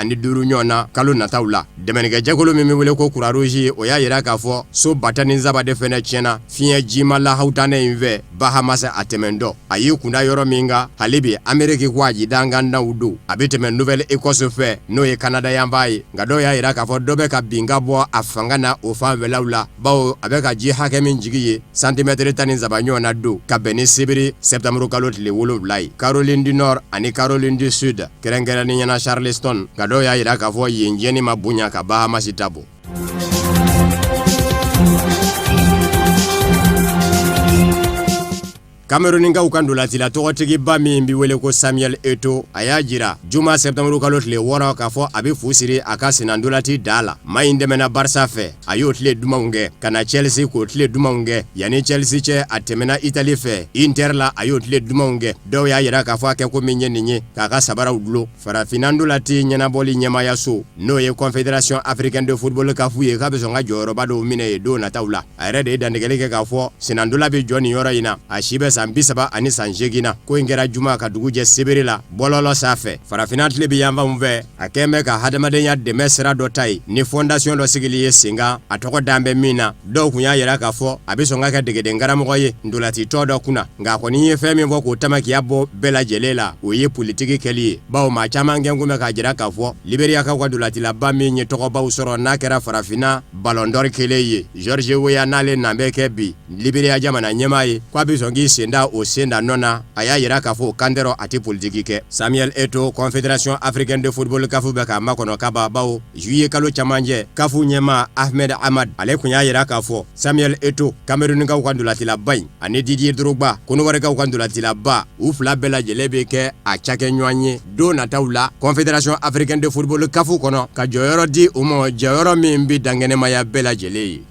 ɲɔgɔn na kalo nataw la. Dɛmɛnikɛjɛkulu min bɛ wele ko Croix Rouge, o y'a jira k'a fɔ so 13 de fɛnɛ tiɲɛna fiɲɛ jima lahawutanɛ in fɛ Bahamas a tɛmɛntɔ. A y'i kunda yɔrɔ min kan, hali bi Ameriki kɔgɔji dankandaw don, a bɛ tɛmɛ Nouvelle Écosse fɛ, n'o ye Canada yanfan ye. Nka dɔw y'a jira k'a fɔ dɔ bɛ ka bin ka bɔ a fanga na o fanfɛlaw la, bawo a bɛ ka ji hakɛ min jigin yen, santimɛtiri 13 ɲɔgɔn na don, ka bɛn ni sibiri sɛtanburu kalo tile 7 ye Caroline du Nord ani Caroline du Sud, kɛrɛnkɛrɛnnenya na Charleston. Nka dɔw y'a jira k'a fɔ yen tiɲɛni ma bonya ka Bahamas ta bɔ. Kamerunikaw ka ntolacila tɔgɔtigiba min bɛ wele ko Samuel Eto'o, a y'a jira juma septembre kalo tile 6 k'a fɔ a bɛ fu siri a ka sennantolaci dan la. Maa in tɛmɛna Barça fɛ, a y'o tile dumanw kɛ, ka na Chelsea k'o tile dumanw kɛ. Yanni Chelsea cɛ, a tɛmɛna Italie fɛ, Inter la, a y'o tile dumanw kɛ. Dɔw y'a jira k'a fɔ a kɛko min ye nin ye, k'a ka sabaraw dulon. Farafinna ntolaci ɲɛnabɔli ɲɛmaayaso, n'o ye Confédération africaine de football CAF ye, k'a bɛ sɔn ka jɔyɔrɔba dɔw minɛ yen don nataw la. A yɛrɛ de ye dantigɛli kɛ k'a fɔ sennantola bɛ jɔ nin yɔrɔ in na, a si bɛ san 38 na. Ko in kɛra juma ka dugu jɛ sibiri la bɔlɔlɔ sanfɛ farafinna tilebin yanfanw fɛ. A kɛn bɛ ka hadamadenya dɛmɛ sira dɔ ta yen ni fondation dɔ sigili ye sen kan, a tɔgɔ dan bɛ min na. Dɔw tun y'a jira k'a fɔ a bɛ sɔn ka kɛ degeden karamɔgɔ ye ntolacitɔn dɔ kunna, nka a kɔni ye fɛn min fɔ k'o tamakiya bɔ bɛɛ lajɛlen la, o ye politiki kɛli ye, bawo maa caman kɛn kun bɛ k'a jira k'a fɔ Liberiyakaw ka ntolacilaba min ye tɔgɔbaw sɔrɔ n'a kɛra farafinna Ballon d'Or kelen ye, George Weah, n'ale nan bɛ kɛ bi Liberiya jamana ɲɛmaa ye, k'a bɛ sɔn k'i sen da o sen da nɔ na. A y'a jira k'a fɔ o kan tɛ, a tɛ politiki kɛ. Samuel Eto'o, Confédération africaine de football CAF bɛ k'a makɔnɔ kaban, bawo juillet kalo camancɛ, CAF ɲɛmaa Ahmed Ahmad, ale tun y'a jira k'a fɔ Samuel Eto'o, Camerounkaw ka ntolacilaba in, ani Didier Drogba, Kɔnɔwarikaw ka ntolacilaba, u fila bɛɛ lajɛlen bɛ kɛ a cakɛɲɔgɔn ye don nataw la Confédération africaine de football CAF kɔnɔ, ka jɔyɔrɔ di u ma, jɔyɔrɔ min bɛ dankɛnɛmaya bɛɛ lajɛlen ye.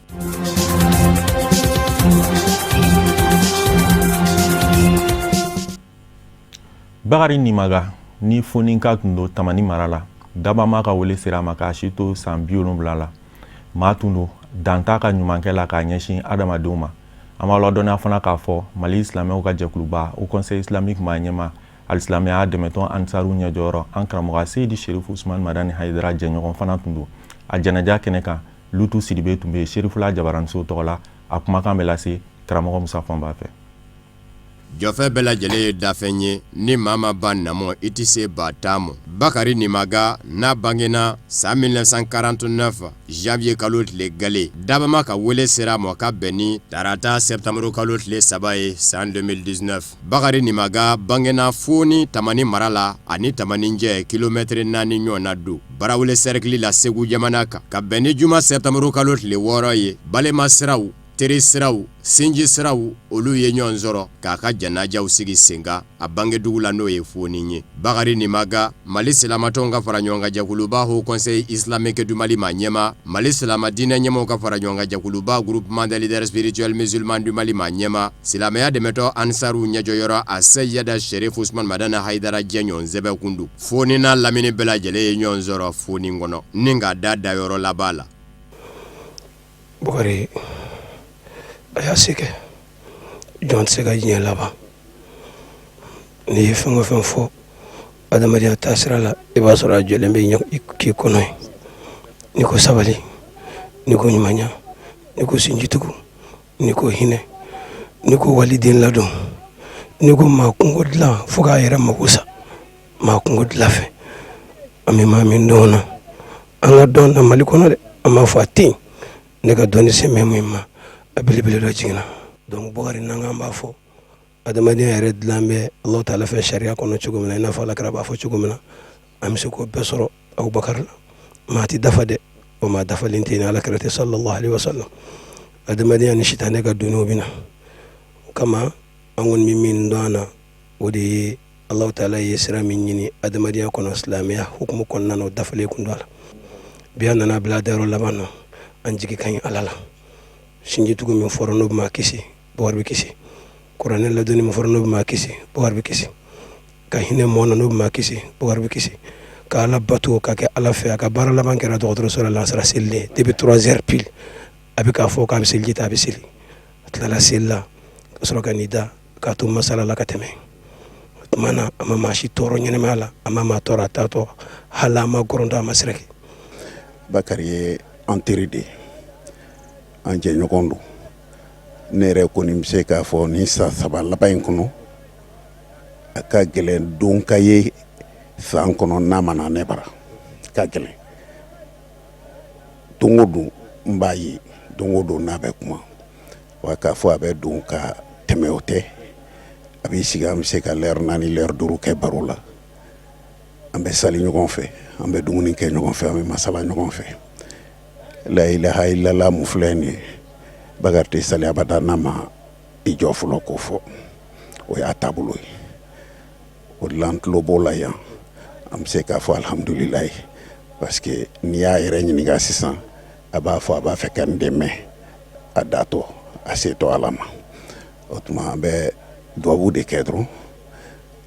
Bakari Nimaga ni Foninka tun don Tamani mara la, Dabama ka wele sera a ma k'a si to san 70 la. Maa tun don dan t'a ka ɲumankɛ la k'a ɲɛsin adamadenw ma. An b'a ladɔnniya fana k'a fɔ Mali silamɛw ka jɛkuluba Haut Conseil islamique maa ɲɛmaa, alisilamɛya dɛmɛtɔn Ansaru ɲɛjɔyɔrɔ, an karamɔgɔ Seyidi Sherifu Usumani Madani Hayidara jɛɲɔgɔn fana tun don. A janaja kɛnɛ kan, Lutu Sidibe tun bɛ yen Serifula jabaraniso tɔgɔ la. A kumakan bɛ lase karamɔgɔ Musa Fɔnba fɛ. Jɔfɛn bɛɛ lajɛlen ye dafɛn ye, ni maa ma ban namɔ, i tɛ se ba taa mɔ. Bakari Nimaga n'a bangena san 1949 janvier kalo tile gale, Dabama ka wele sera a ma ka bɛn ni tarata septembre kalo tile 3 ye san 2019. Bakari Nimaga bangena Foni Tamani mara la, ani Tamani cɛ kilomɛtɛrɛ 4 ɲɔgɔn na don Barawele sɛrikili la Segu jamana kan, ka bɛn ni juma septembre kalo tile 6 ye. Balima siraw, teri siraw, sinji siraw, olu ye ɲɔgɔn sɔrɔ k'a ka janajaw sigi sen kan a bangedugu la, n'o ye Foni ye. Bakari Nimaga, Mali silamatɔnw ka fara ɲɔgɔn kan jɛkuluba Haut Conseil islamique du Mali maa ɲɛmaa, Mali silama diinɛ ɲɛmaaw ka fara ɲɔgɔn kan jɛkuluba Groupement des leaders spirituels musulmans du Mali maa ɲɛmaa, silamɛya dɛmɛtɔn Ansaru ɲɛjɔyɔrɔ a Seyida Sherif Usman Madani Hayidara jɛɲɔgɔn sɛbɛ kun don. Foni n'a lamini bɛɛ lajɛlen ye ɲɔgɔn sɔrɔ Foni kɔnɔ ni k'a da dayɔrɔ laban la. Bukari a y'a se kɛ, jɔn tɛ se ka diɲɛ laban. N'i ye fɛn o fɛn fɔ adamadenya taasira la, i b'a sɔrɔ a jɔlen bɛ k'i kɔnɔ ye. N'i ko sabali, n'i ko ɲumanya, n'i ko sinjitugu, n'i ko hinɛ, n'i ko waliden ladon, n'i ko maa kunko dilan fo k'a yɛrɛ mako sa, maa kunko dilan fɛ. An bɛ maa min dɔn na, an ka dɔn na Mali kɔnɔ dɛ, an b'a fɔ a tɛ yen. Ne ka dɔnni sen bɛ min ma, a belebele dɔ jiginna. Donc Bukari n'an k'an b'a fɔ adamadenya yɛrɛ dilan bɛ Alahu taala fɛ sariya kɔnɔ cogo min na, i n'a fɔ alakira b'a fɔ cogo min na, an bɛ se k'o bɛɛ sɔrɔ Abubakar la. Maa tɛ dafa dɛ, o maa dafalen tɛ yen ni alakira tɛ sallallahu alaihi wasallam. Adamadenya ni sitanɛ ka doniw bɛ na, o kama an kɔni bɛ min dɔn an na, o de ye Alahu taala ye sira min ɲini adamadenya kɔnɔ silamɛya hukumu kɔnɔna na, o dafalen kun don a la. Bi a nana bila a dayɔrɔ laban na, an jigi ka ɲi Ala la. Sinjitugu min fɔra n'o bɛ maa kisi, Bukari bɛ kisi. Kuranɛ ladonni min fɔra n'o bɛ maa kisi, Bukari bɛ kisi. Ka hinɛ mɔɔ na n'o bɛ maa kisi, Bukari bɛ kisi. Ka Ala bato ka kɛ Ala fɛ, a ka baara laban kɛra dɔgɔtɔrɔso la lansara seli de ye depuis 3 heures pile. A bɛ k'a fɔ k'a bɛ seliji ta, a bɛ seli. A tilala seli la ka sɔrɔ ka n'i da k'a to masala la ka tɛmɛ. O tuma na a ma maa si tɔɔrɔ ɲɛnamaya la, a ma maa tɔɔrɔ a taatɔ, hali a ma gɔrɔntɔ, a ma siraki. Bakari ye an teri de ye, an jɛɲɔgɔn don. Ne yɛrɛ kɔni bɛ se k'a fɔ nin san 3 laban in kɔnɔ, a ka gɛlɛn don ka ye san kɔnɔ n'a ma na ne bara, ka gɛlɛn. Don o don n b'a ye, don o don n'a bɛ kuma. Wa k'a fɔ a bɛ don ka tɛmɛ, o tɛ. A b'i sigi, an bɛ se ka lɛri 4, lɛri 5 kɛ baro la. An bɛ sali ɲɔgɔn fɛ, an bɛ dumuni kɛ ɲɔgɔn fɛ, an bɛ masala ɲɔgɔn fɛ. La ilaha illallah mun filɛ nin ye, Bakari tɛ sali abada n'a ma i jɔ fɔlɔ k'o fɔ. O y'a taabolo ye. O de la an tulo b'o la yan, an bɛ se k'a fɔ alihamudulilayi, parce que n'i y'a yɛrɛ ɲininka sisan, a b'a fɔ a b'a fɛ ka n dɛmɛ a datɔ a setɔ Ala ma. O tuma an bɛ dubabu de kɛ dɔrɔn,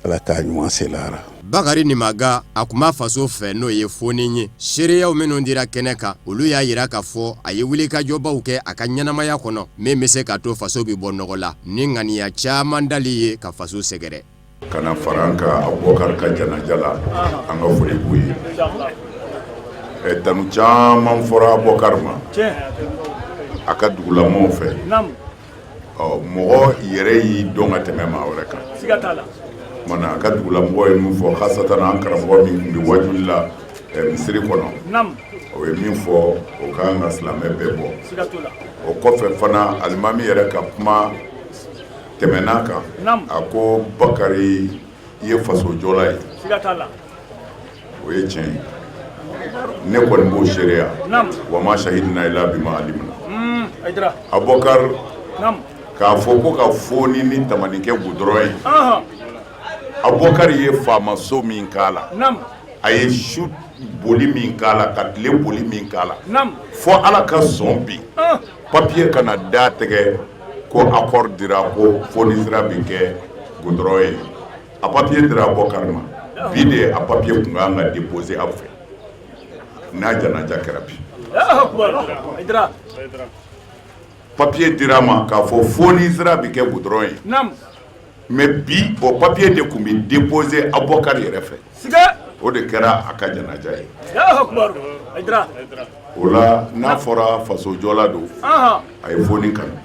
Ala k'a ɲuman se lahara. Bakari Nimaga, a tun b'a faso fɛ, n'o ye foni ye. Seereyaw minnu dira kɛnɛ kan, olu y'a jira k'a fɔ a ye wulikajɔbaw kɛ a ka ɲɛnamaya kɔnɔ, min bɛ se k'a to faso bɛ bɔ nɔgɔ la ni ŋaniya caman dali ye ka faso sɛgɛrɛ. Ka na fara an kan Abubakar ka janaja la, an ka foli b'u ye. Ɛ, tanu caman fɔra Abubakar ma a ka dugulamɔgɔw fɛ. Ɔ, mɔgɔ yɛrɛ y'i dɔn ka tɛmɛ maa wɛrɛ kan. Siga t'a la. Tuma na a ka dugulamɔgɔw ye min fɔ, hasatan an karamɔgɔ min tun bɛ wajuli la misiri kɔnɔ, o ye min fɔ, o ka kan ka silamɛ bɛɛ bɔ. Siga t'o la. O kɔfɛ fana, alimami yɛrɛ ka kuma tɛmɛna kan, a ko Bakari ye fasojɔla ye. Siga t'a la. O ye tiɲɛ ye, ne kɔni b'o seereya. Wa ma shahidina ila bima alimina. Abubakar, k'a fɔ ko ka foni ni tamani kɛ gudɔrɔn ye, Abubakar ye faamaso min k'a la, a ye su boli min k'a la, ka tile boli min k'a la, fo Ala ka sɔn bi papiye ka na da tɛgɛ ko accord dira ko foni sira bɛ kɛ gudɔrɔn ye. A papiye dira Abubakar ma bi de, a papiye tun kan ka déposer aw fɛ n'a janaja kɛra bi. Papiye dira a ma k'a fɔ foni sira bɛ kɛ gudɔrɔn ye, mais bi o papiye de tun bɛ déposer Abubakar yɛrɛ fɛ. O de kɛra a ka janaja ye. O la, n'a fɔra fasojɔla don, a ye foni kanu.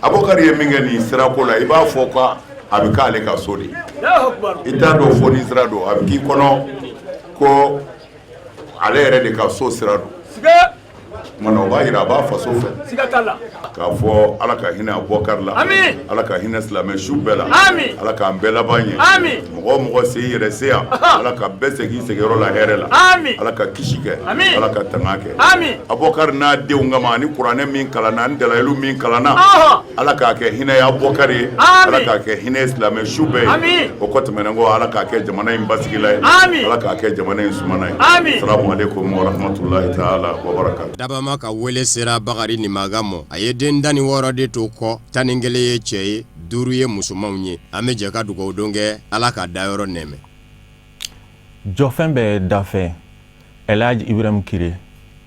Abubakar ye min kɛ nin sirako la, i b'a fɔ ko a bɛ k'ale ka so de ye. I t'a dɔn foni sira don, a bɛ k'i kɔnɔ ko ale yɛrɛ de ka so sira don. Tuma na o b'a jira a b'a faso fɛ. K'a fɔ Ala ka hinɛ Abubakar la, Ala ka hinɛ silamɛ su bɛɛ la, Ala k'an bɛɛ laban ɲɛ, mɔgɔ o mɔgɔ se yɛrɛ se yan, Ala ka bɛɛ segin sigiyɔrɔ la hɛrɛ la, Ala ka kisi kɛ, Ala ka tanga kɛ Abubakar n'a denw kama, ani kuranɛ min kalanna, ani dalayilu min kalanna, Ala k'a kɛ hinɛ ye Abubakar ye, Ala k'a kɛ hinɛ ye silamɛ su bɛɛ ye. O kɔ tɛmɛnen kɔ, Ala k'a kɛ jamana in basigila ye, Ala k'a kɛ jamana in sumana ye. Salamu aleykum wa rahmatulahi taala wa barakatu. Dabama ka wele sera Bakari Nimaga ma. A ye den 16 de to kɔ, 11 ye cɛ ye, 5 ye musomanw ye. An bɛ jɛ ka dugawu don kɛ, Ala ka dayɔrɔ nɛɛmɛ. Jɔfɛn bɛ dafɛ Elhaji Ibrahim Kire,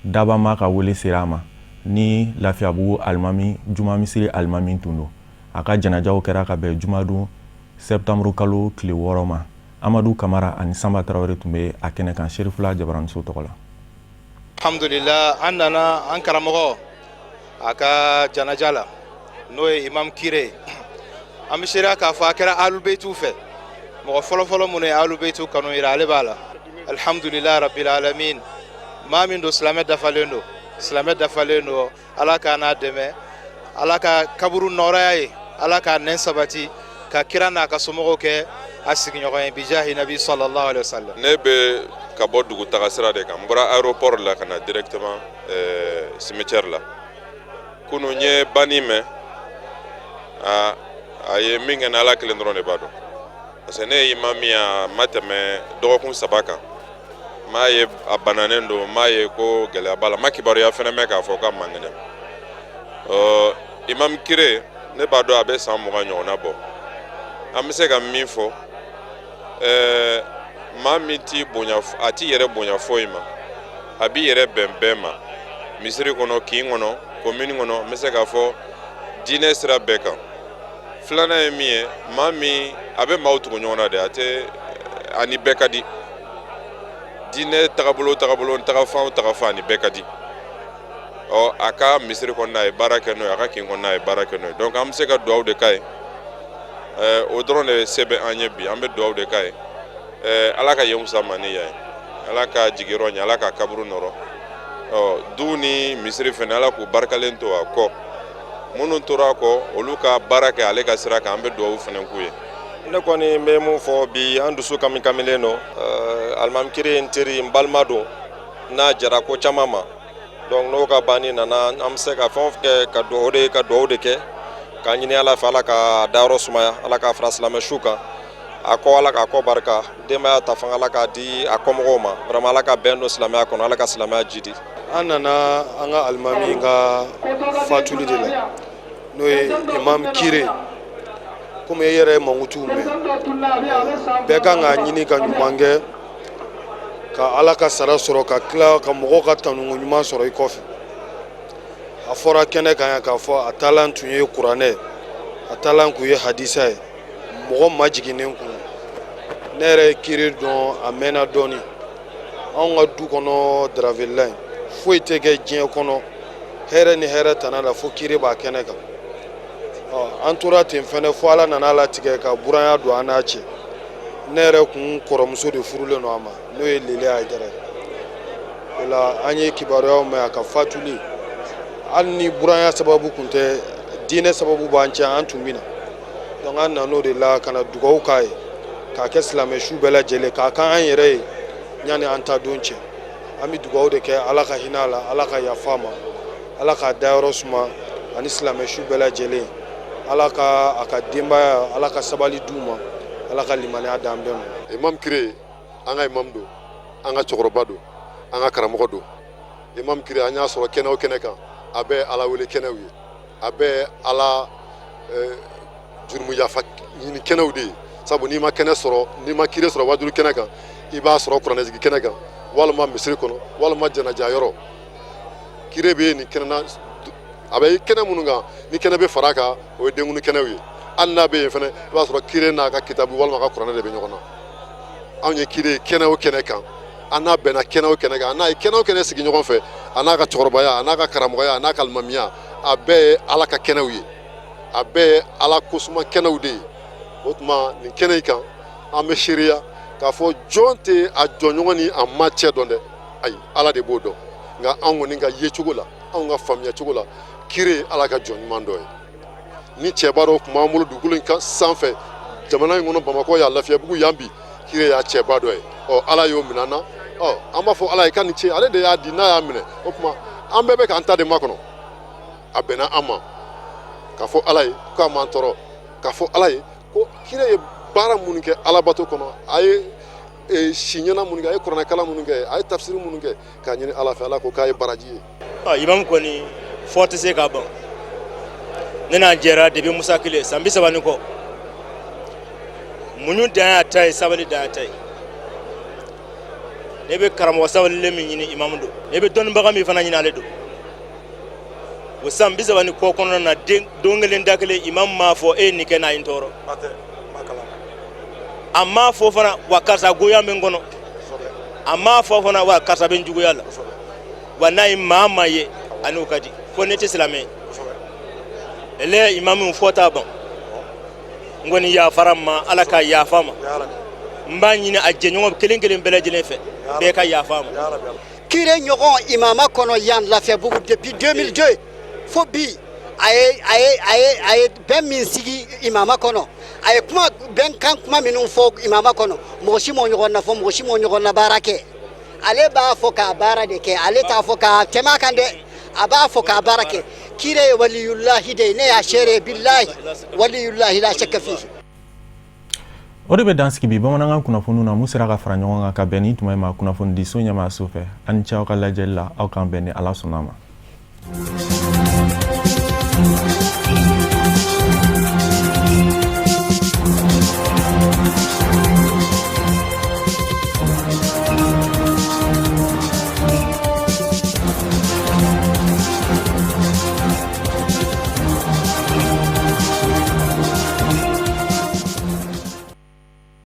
Dabama ka wele sera a ma ni Lafiyabugu alimami juma misiri alimami tun don. A ka janajaw kɛra ka bɛn jumadon septembre kalo tile 6 ma. Amadu Kamara ani Sanba Tarawele tun bɛ a kɛnɛ kan Serifula jabaraniso tɔgɔ la. Alhamdulila, an nana an karamɔgɔ a ka janaja la, n'o ye Imam Kire. An bɛ seereya k'a fɔ a kɛra Ahlul-Baytiw fɛ, mɔgɔ fɔlɔfɔlɔ minnu ye Ahlul-Baytiw kanu yira, ale b'a la. Alhamdulila rabbil alamin. Maa min don, silamɛ dafalen don, silamɛ dafalen don. Ala k'a n'a dɛmɛ, Ala ka kaburu nɔrɔya ye, Ala k'a nɛn sabati, ka kira n'a ka somɔgɔw kɛ a sigiɲɔgɔn ye, bijahi nabi sallallahu alaihi wasallam. Ne bɛ ka bɔ dugutaga sira de kan, n bɔra aéroport la ka na directement cimetière la. Kunun n ye banni mɛn, a ye min kɛ n na, Ala kelen dɔrɔn de b'a dɔn, parce que ne ye imam ye, a ma tɛmɛ dɔgɔkun 3 kan, n m'a ye a bananen don, n m'a ye ko gɛlɛya b'a la, n ma kibaruya fɛnɛ mɛn k'a fɔ k'a man kɛnɛ. Ɔ, imam Kire, ne b'a dɔn a bɛ san 20 ɲɔgɔnna bɔ. An bɛ se ka min fɔ, maa min t'i bonya, a t'i yɛrɛ bonya foyi ma, a b'i yɛrɛ bɛn bɛɛ ma, misiri kɔnɔ, kin kɔnɔ, komini kɔnɔ, n bɛ se k'a fɔ diinɛ sira bɛɛ kan. Filanan ye min ye, maa min a bɛ maaw tugu ɲɔgɔn na de, a tɛ a ni bɛɛ ka di. Diinɛ tagabolo tagabolo, tagafan o tagafan, a ni bɛɛ ka di. Ɔ, a ka misiri kɔnɔna, a ye baara kɛ n'o ye, a ka kin kɔnɔna, a ye baara kɛ n'o ye. Donc an bɛ se ka dugawu de k'a ye, o dɔrɔn de se bɛ an ye bi. An bɛ dugawu de k'a ye, Ala ka yen fisaya ma ni yan ye, Ala ka jigiyɔrɔ ɲɛ, Ala ka kaburu nɔrɔ. Ɔ, du ni misiri fɛnɛ, Ala k'u barikalen to a kɔ. Minnu tora a kɔ, olu ka baara kɛ ale ka sira kan, an bɛ dugawu fɛnɛ k'u ye. Ne kɔni bɛ mun fɔ bi, an dusu kami kamilen don. Alimami Kire ye n teri, n balima don, n'a jara ko caman ma. Donc n'o ka banni nana, an bɛ se ka fɛn o fɛn kɛ, ka dugawu de kɛ. K'a ɲini Ala fɛ, Ala k'a dayɔrɔ sumaya, Ala k'a fara silamɛ su kan. A kɔ, Ala k'a kɔ barika. Denbaya ta fanga, Ala k'a di a kɔmɔgɔw ma. Vraiment, Ala ka bɛn don silamɛya kɔnɔ, Ala ka silamɛya jidi. An nana an ka alimami ka fatuli de la, n'o ye Imam Kire. Komi e yɛrɛ ye mankutuw mɛn, bɛɛ kan k'a ɲini ka ɲuman kɛ ka Ala ka sara sɔrɔ, ka tila ka mɔgɔw ka tanuko ɲuman sɔrɔ i kɔfɛ. A fɔra kɛnɛ kan yan k'a fɔ a taalan tun ye kuranɛ, a taalan tun ye hadisa ye, mɔgɔ majiginnen kun. Ne yɛrɛ ye Kire dɔn a mɛnna dɔɔni. Anw ka du kɔnɔ, Daravelila in, foyi tɛ kɛ diɲɛ kɔnɔ hɛrɛ ni hɛrɛ tana la fo Kire b'a kɛnɛ kan. An tora ten fɛnɛ fo Ala nana latigɛ ka buranya don an n'a cɛ. Ne yɛrɛ kun kɔrɔmuso de furulen don a ma, n'o ye Lele Hayidara ye. O la an ye kibaruyaw mɛn a ka fatuli. Hali ni buranya sababu kun tɛ, diinɛ sababu b'an cɛ, an tun bɛ na. Donc an nan'o de la ka na dugawu k'a ye, k'a kɛ silamɛ su bɛɛ lajɛlen, k'a k'an yɛrɛ ye yanni an ta don cɛ. An bɛ dugawu de kɛ, Ala ka hinɛ a la, Ala ka yafa a ma, Ala k'a dayɔrɔ suma ani silamɛ su bɛɛ lajɛlen. Ala ka a ka denbaya, Ala ka sabali d'u ma, Ala ka limaniya d'an bɛɛ ma. Imam Kire, an ka imam don, an ka cɛkɔrɔba don, an ka karamɔgɔ don. Imam Kire, an y'a sɔrɔ kɛnɛ o kɛnɛ kan, a bɛɛ Ala wele kɛnɛw ye, a bɛɛ Ala jurumu yafa ɲini kɛnɛw de ye. Sabu n'i ma kɛnɛ sɔrɔ, n'i ma Kire sɔrɔ wajulu kɛnɛ kan, i b'a sɔrɔ kuranɛjigi kɛnɛ kan, walima misiri kɔnɔ, walima janaja yɔrɔ. Kire bɛ nin kɛnɛ na, a bɛ kɛnɛ minnu kan, ni kɛnɛ bɛ fara a kan, o ye denkundi kɛnɛw ye. Hali n'a bɛ yen fana, i b'a sɔrɔ Kire n'a ka kitabu walima a ka kuranɛ de bɛ ɲɔgɔn na. Anw ye Kire kɛnɛ o kɛnɛ kan, an n'a bɛnna kɛnɛ o kɛnɛ kan, an n'a ye kɛnɛ o kɛnɛ sigi ɲɔgɔn fɛ, a n'a ka cɛkɔrɔbaya, a n'a ka karamɔgɔya, a n'a ka alimamiya, a bɛɛ ye Ala ka kɛnɛw ye, a bɛɛ ye Ala kosuma kɛnɛw de ye. O tuma nin kɛnɛ in kan, an bɛ seereya k'a fɔ jɔn tɛ a jɔɲɔgɔn ni a ma cɛ dɔn dɛ, ayi, Ala de b'o dɔn. Nka anw kɔni ka yecogo la, anw ka faamuya cogo la, Kire ye Ala ka jɔn ɲuman dɔ ye. Ni cɛba dɔ tun b'an bolo dugukolo in sanfɛ, jamana in kɔnɔ, Bamakɔ yan, Lafiyabugu yan bi, Kire y'a cɛba dɔ ye. Ɔ, Ala y'o minɛ an na. Ɔ, an b'a fɔ Ala ye k'a ni ce, ale de y'a di, n'a y'a minɛ, o tuma an bɛɛ bɛ k'an ta de makɔnɔ. A bɛnna an ma k'a fɔ Ala ye k'a m'an tɔɔrɔ, k'a fɔ Ala ye ko Kire ye baara minnu kɛ alabato kɔnɔ, a ye si ɲɛna minnu kɛ, a ye kuranɛkalan minnu kɛ, a ye tafsiri minnu kɛ, k'a ɲini Ala fɛ, Ala ko k'a ye baraji ye. Imam kɔni fɔ tɛ se ka ban. Ne n'a jɛra depuis Musa kelen, san 30 ni kɔ. Muɲu dan y'a ta ye, sabali dan y'a ta ye. Ne bɛ karamɔgɔ sabalilen min ɲini, imamu don. Ne bɛ dɔnnibaga min fana ɲini, ale don. O san 30 ni kɔ kɔnɔna na, don kelen da kelen, imamu m'a fɔ e ye nin kɛ n'a ye n tɔɔrɔ. A m'a fɔ fana wa karisa goya bɛ n kɔnɔ. A m'a fɔ fana wa karisa bɛ n juguya la. Wa n'a ye maa maa ye, a n'o ka di fo ne tɛ silamɛ ye. Ele imamu fɔ t'a ban. N kɔni yafara ma, Ala ka yafa ma. N b'a ɲini a jɛɲɔgɔn kelen kelen bɛɛ lajɛlen fɛ, bɛɛ ka yafa ma. Kire ɲɔgɔn imama kɔnɔ yan Lafiyabugu depuis 2002 fo bi, a ye a ye a ye a ye bɛn min sigi imama kɔnɔ, a ye kuma bɛnkan kuma minnu fɔ imama kɔnɔ, mɔgɔ si m'o ɲɔgɔn na fɔ, mɔgɔ si m'o ɲɔgɔn na baara kɛ. Ale b'a fɔ k'a baara de kɛ, ale t'a fɔ k'a tɛmɛ a kan dɛ, a b'a fɔ k'a baara kɛ. Kire ye waliyulahi de ye, ne y'a seere, bilahi, waliyulahi la shakka fihi. O de bɛ dan sigi bi bamanankan kunnafoniw na mun sera ka fara ɲɔgɔn kan ka bɛn ni tuma in ma kunnafonidiso ɲɛmaaso fɛ. Aw ni ce aw ka lajɛli la, aw k'an bɛn ni Ala sɔnna ma.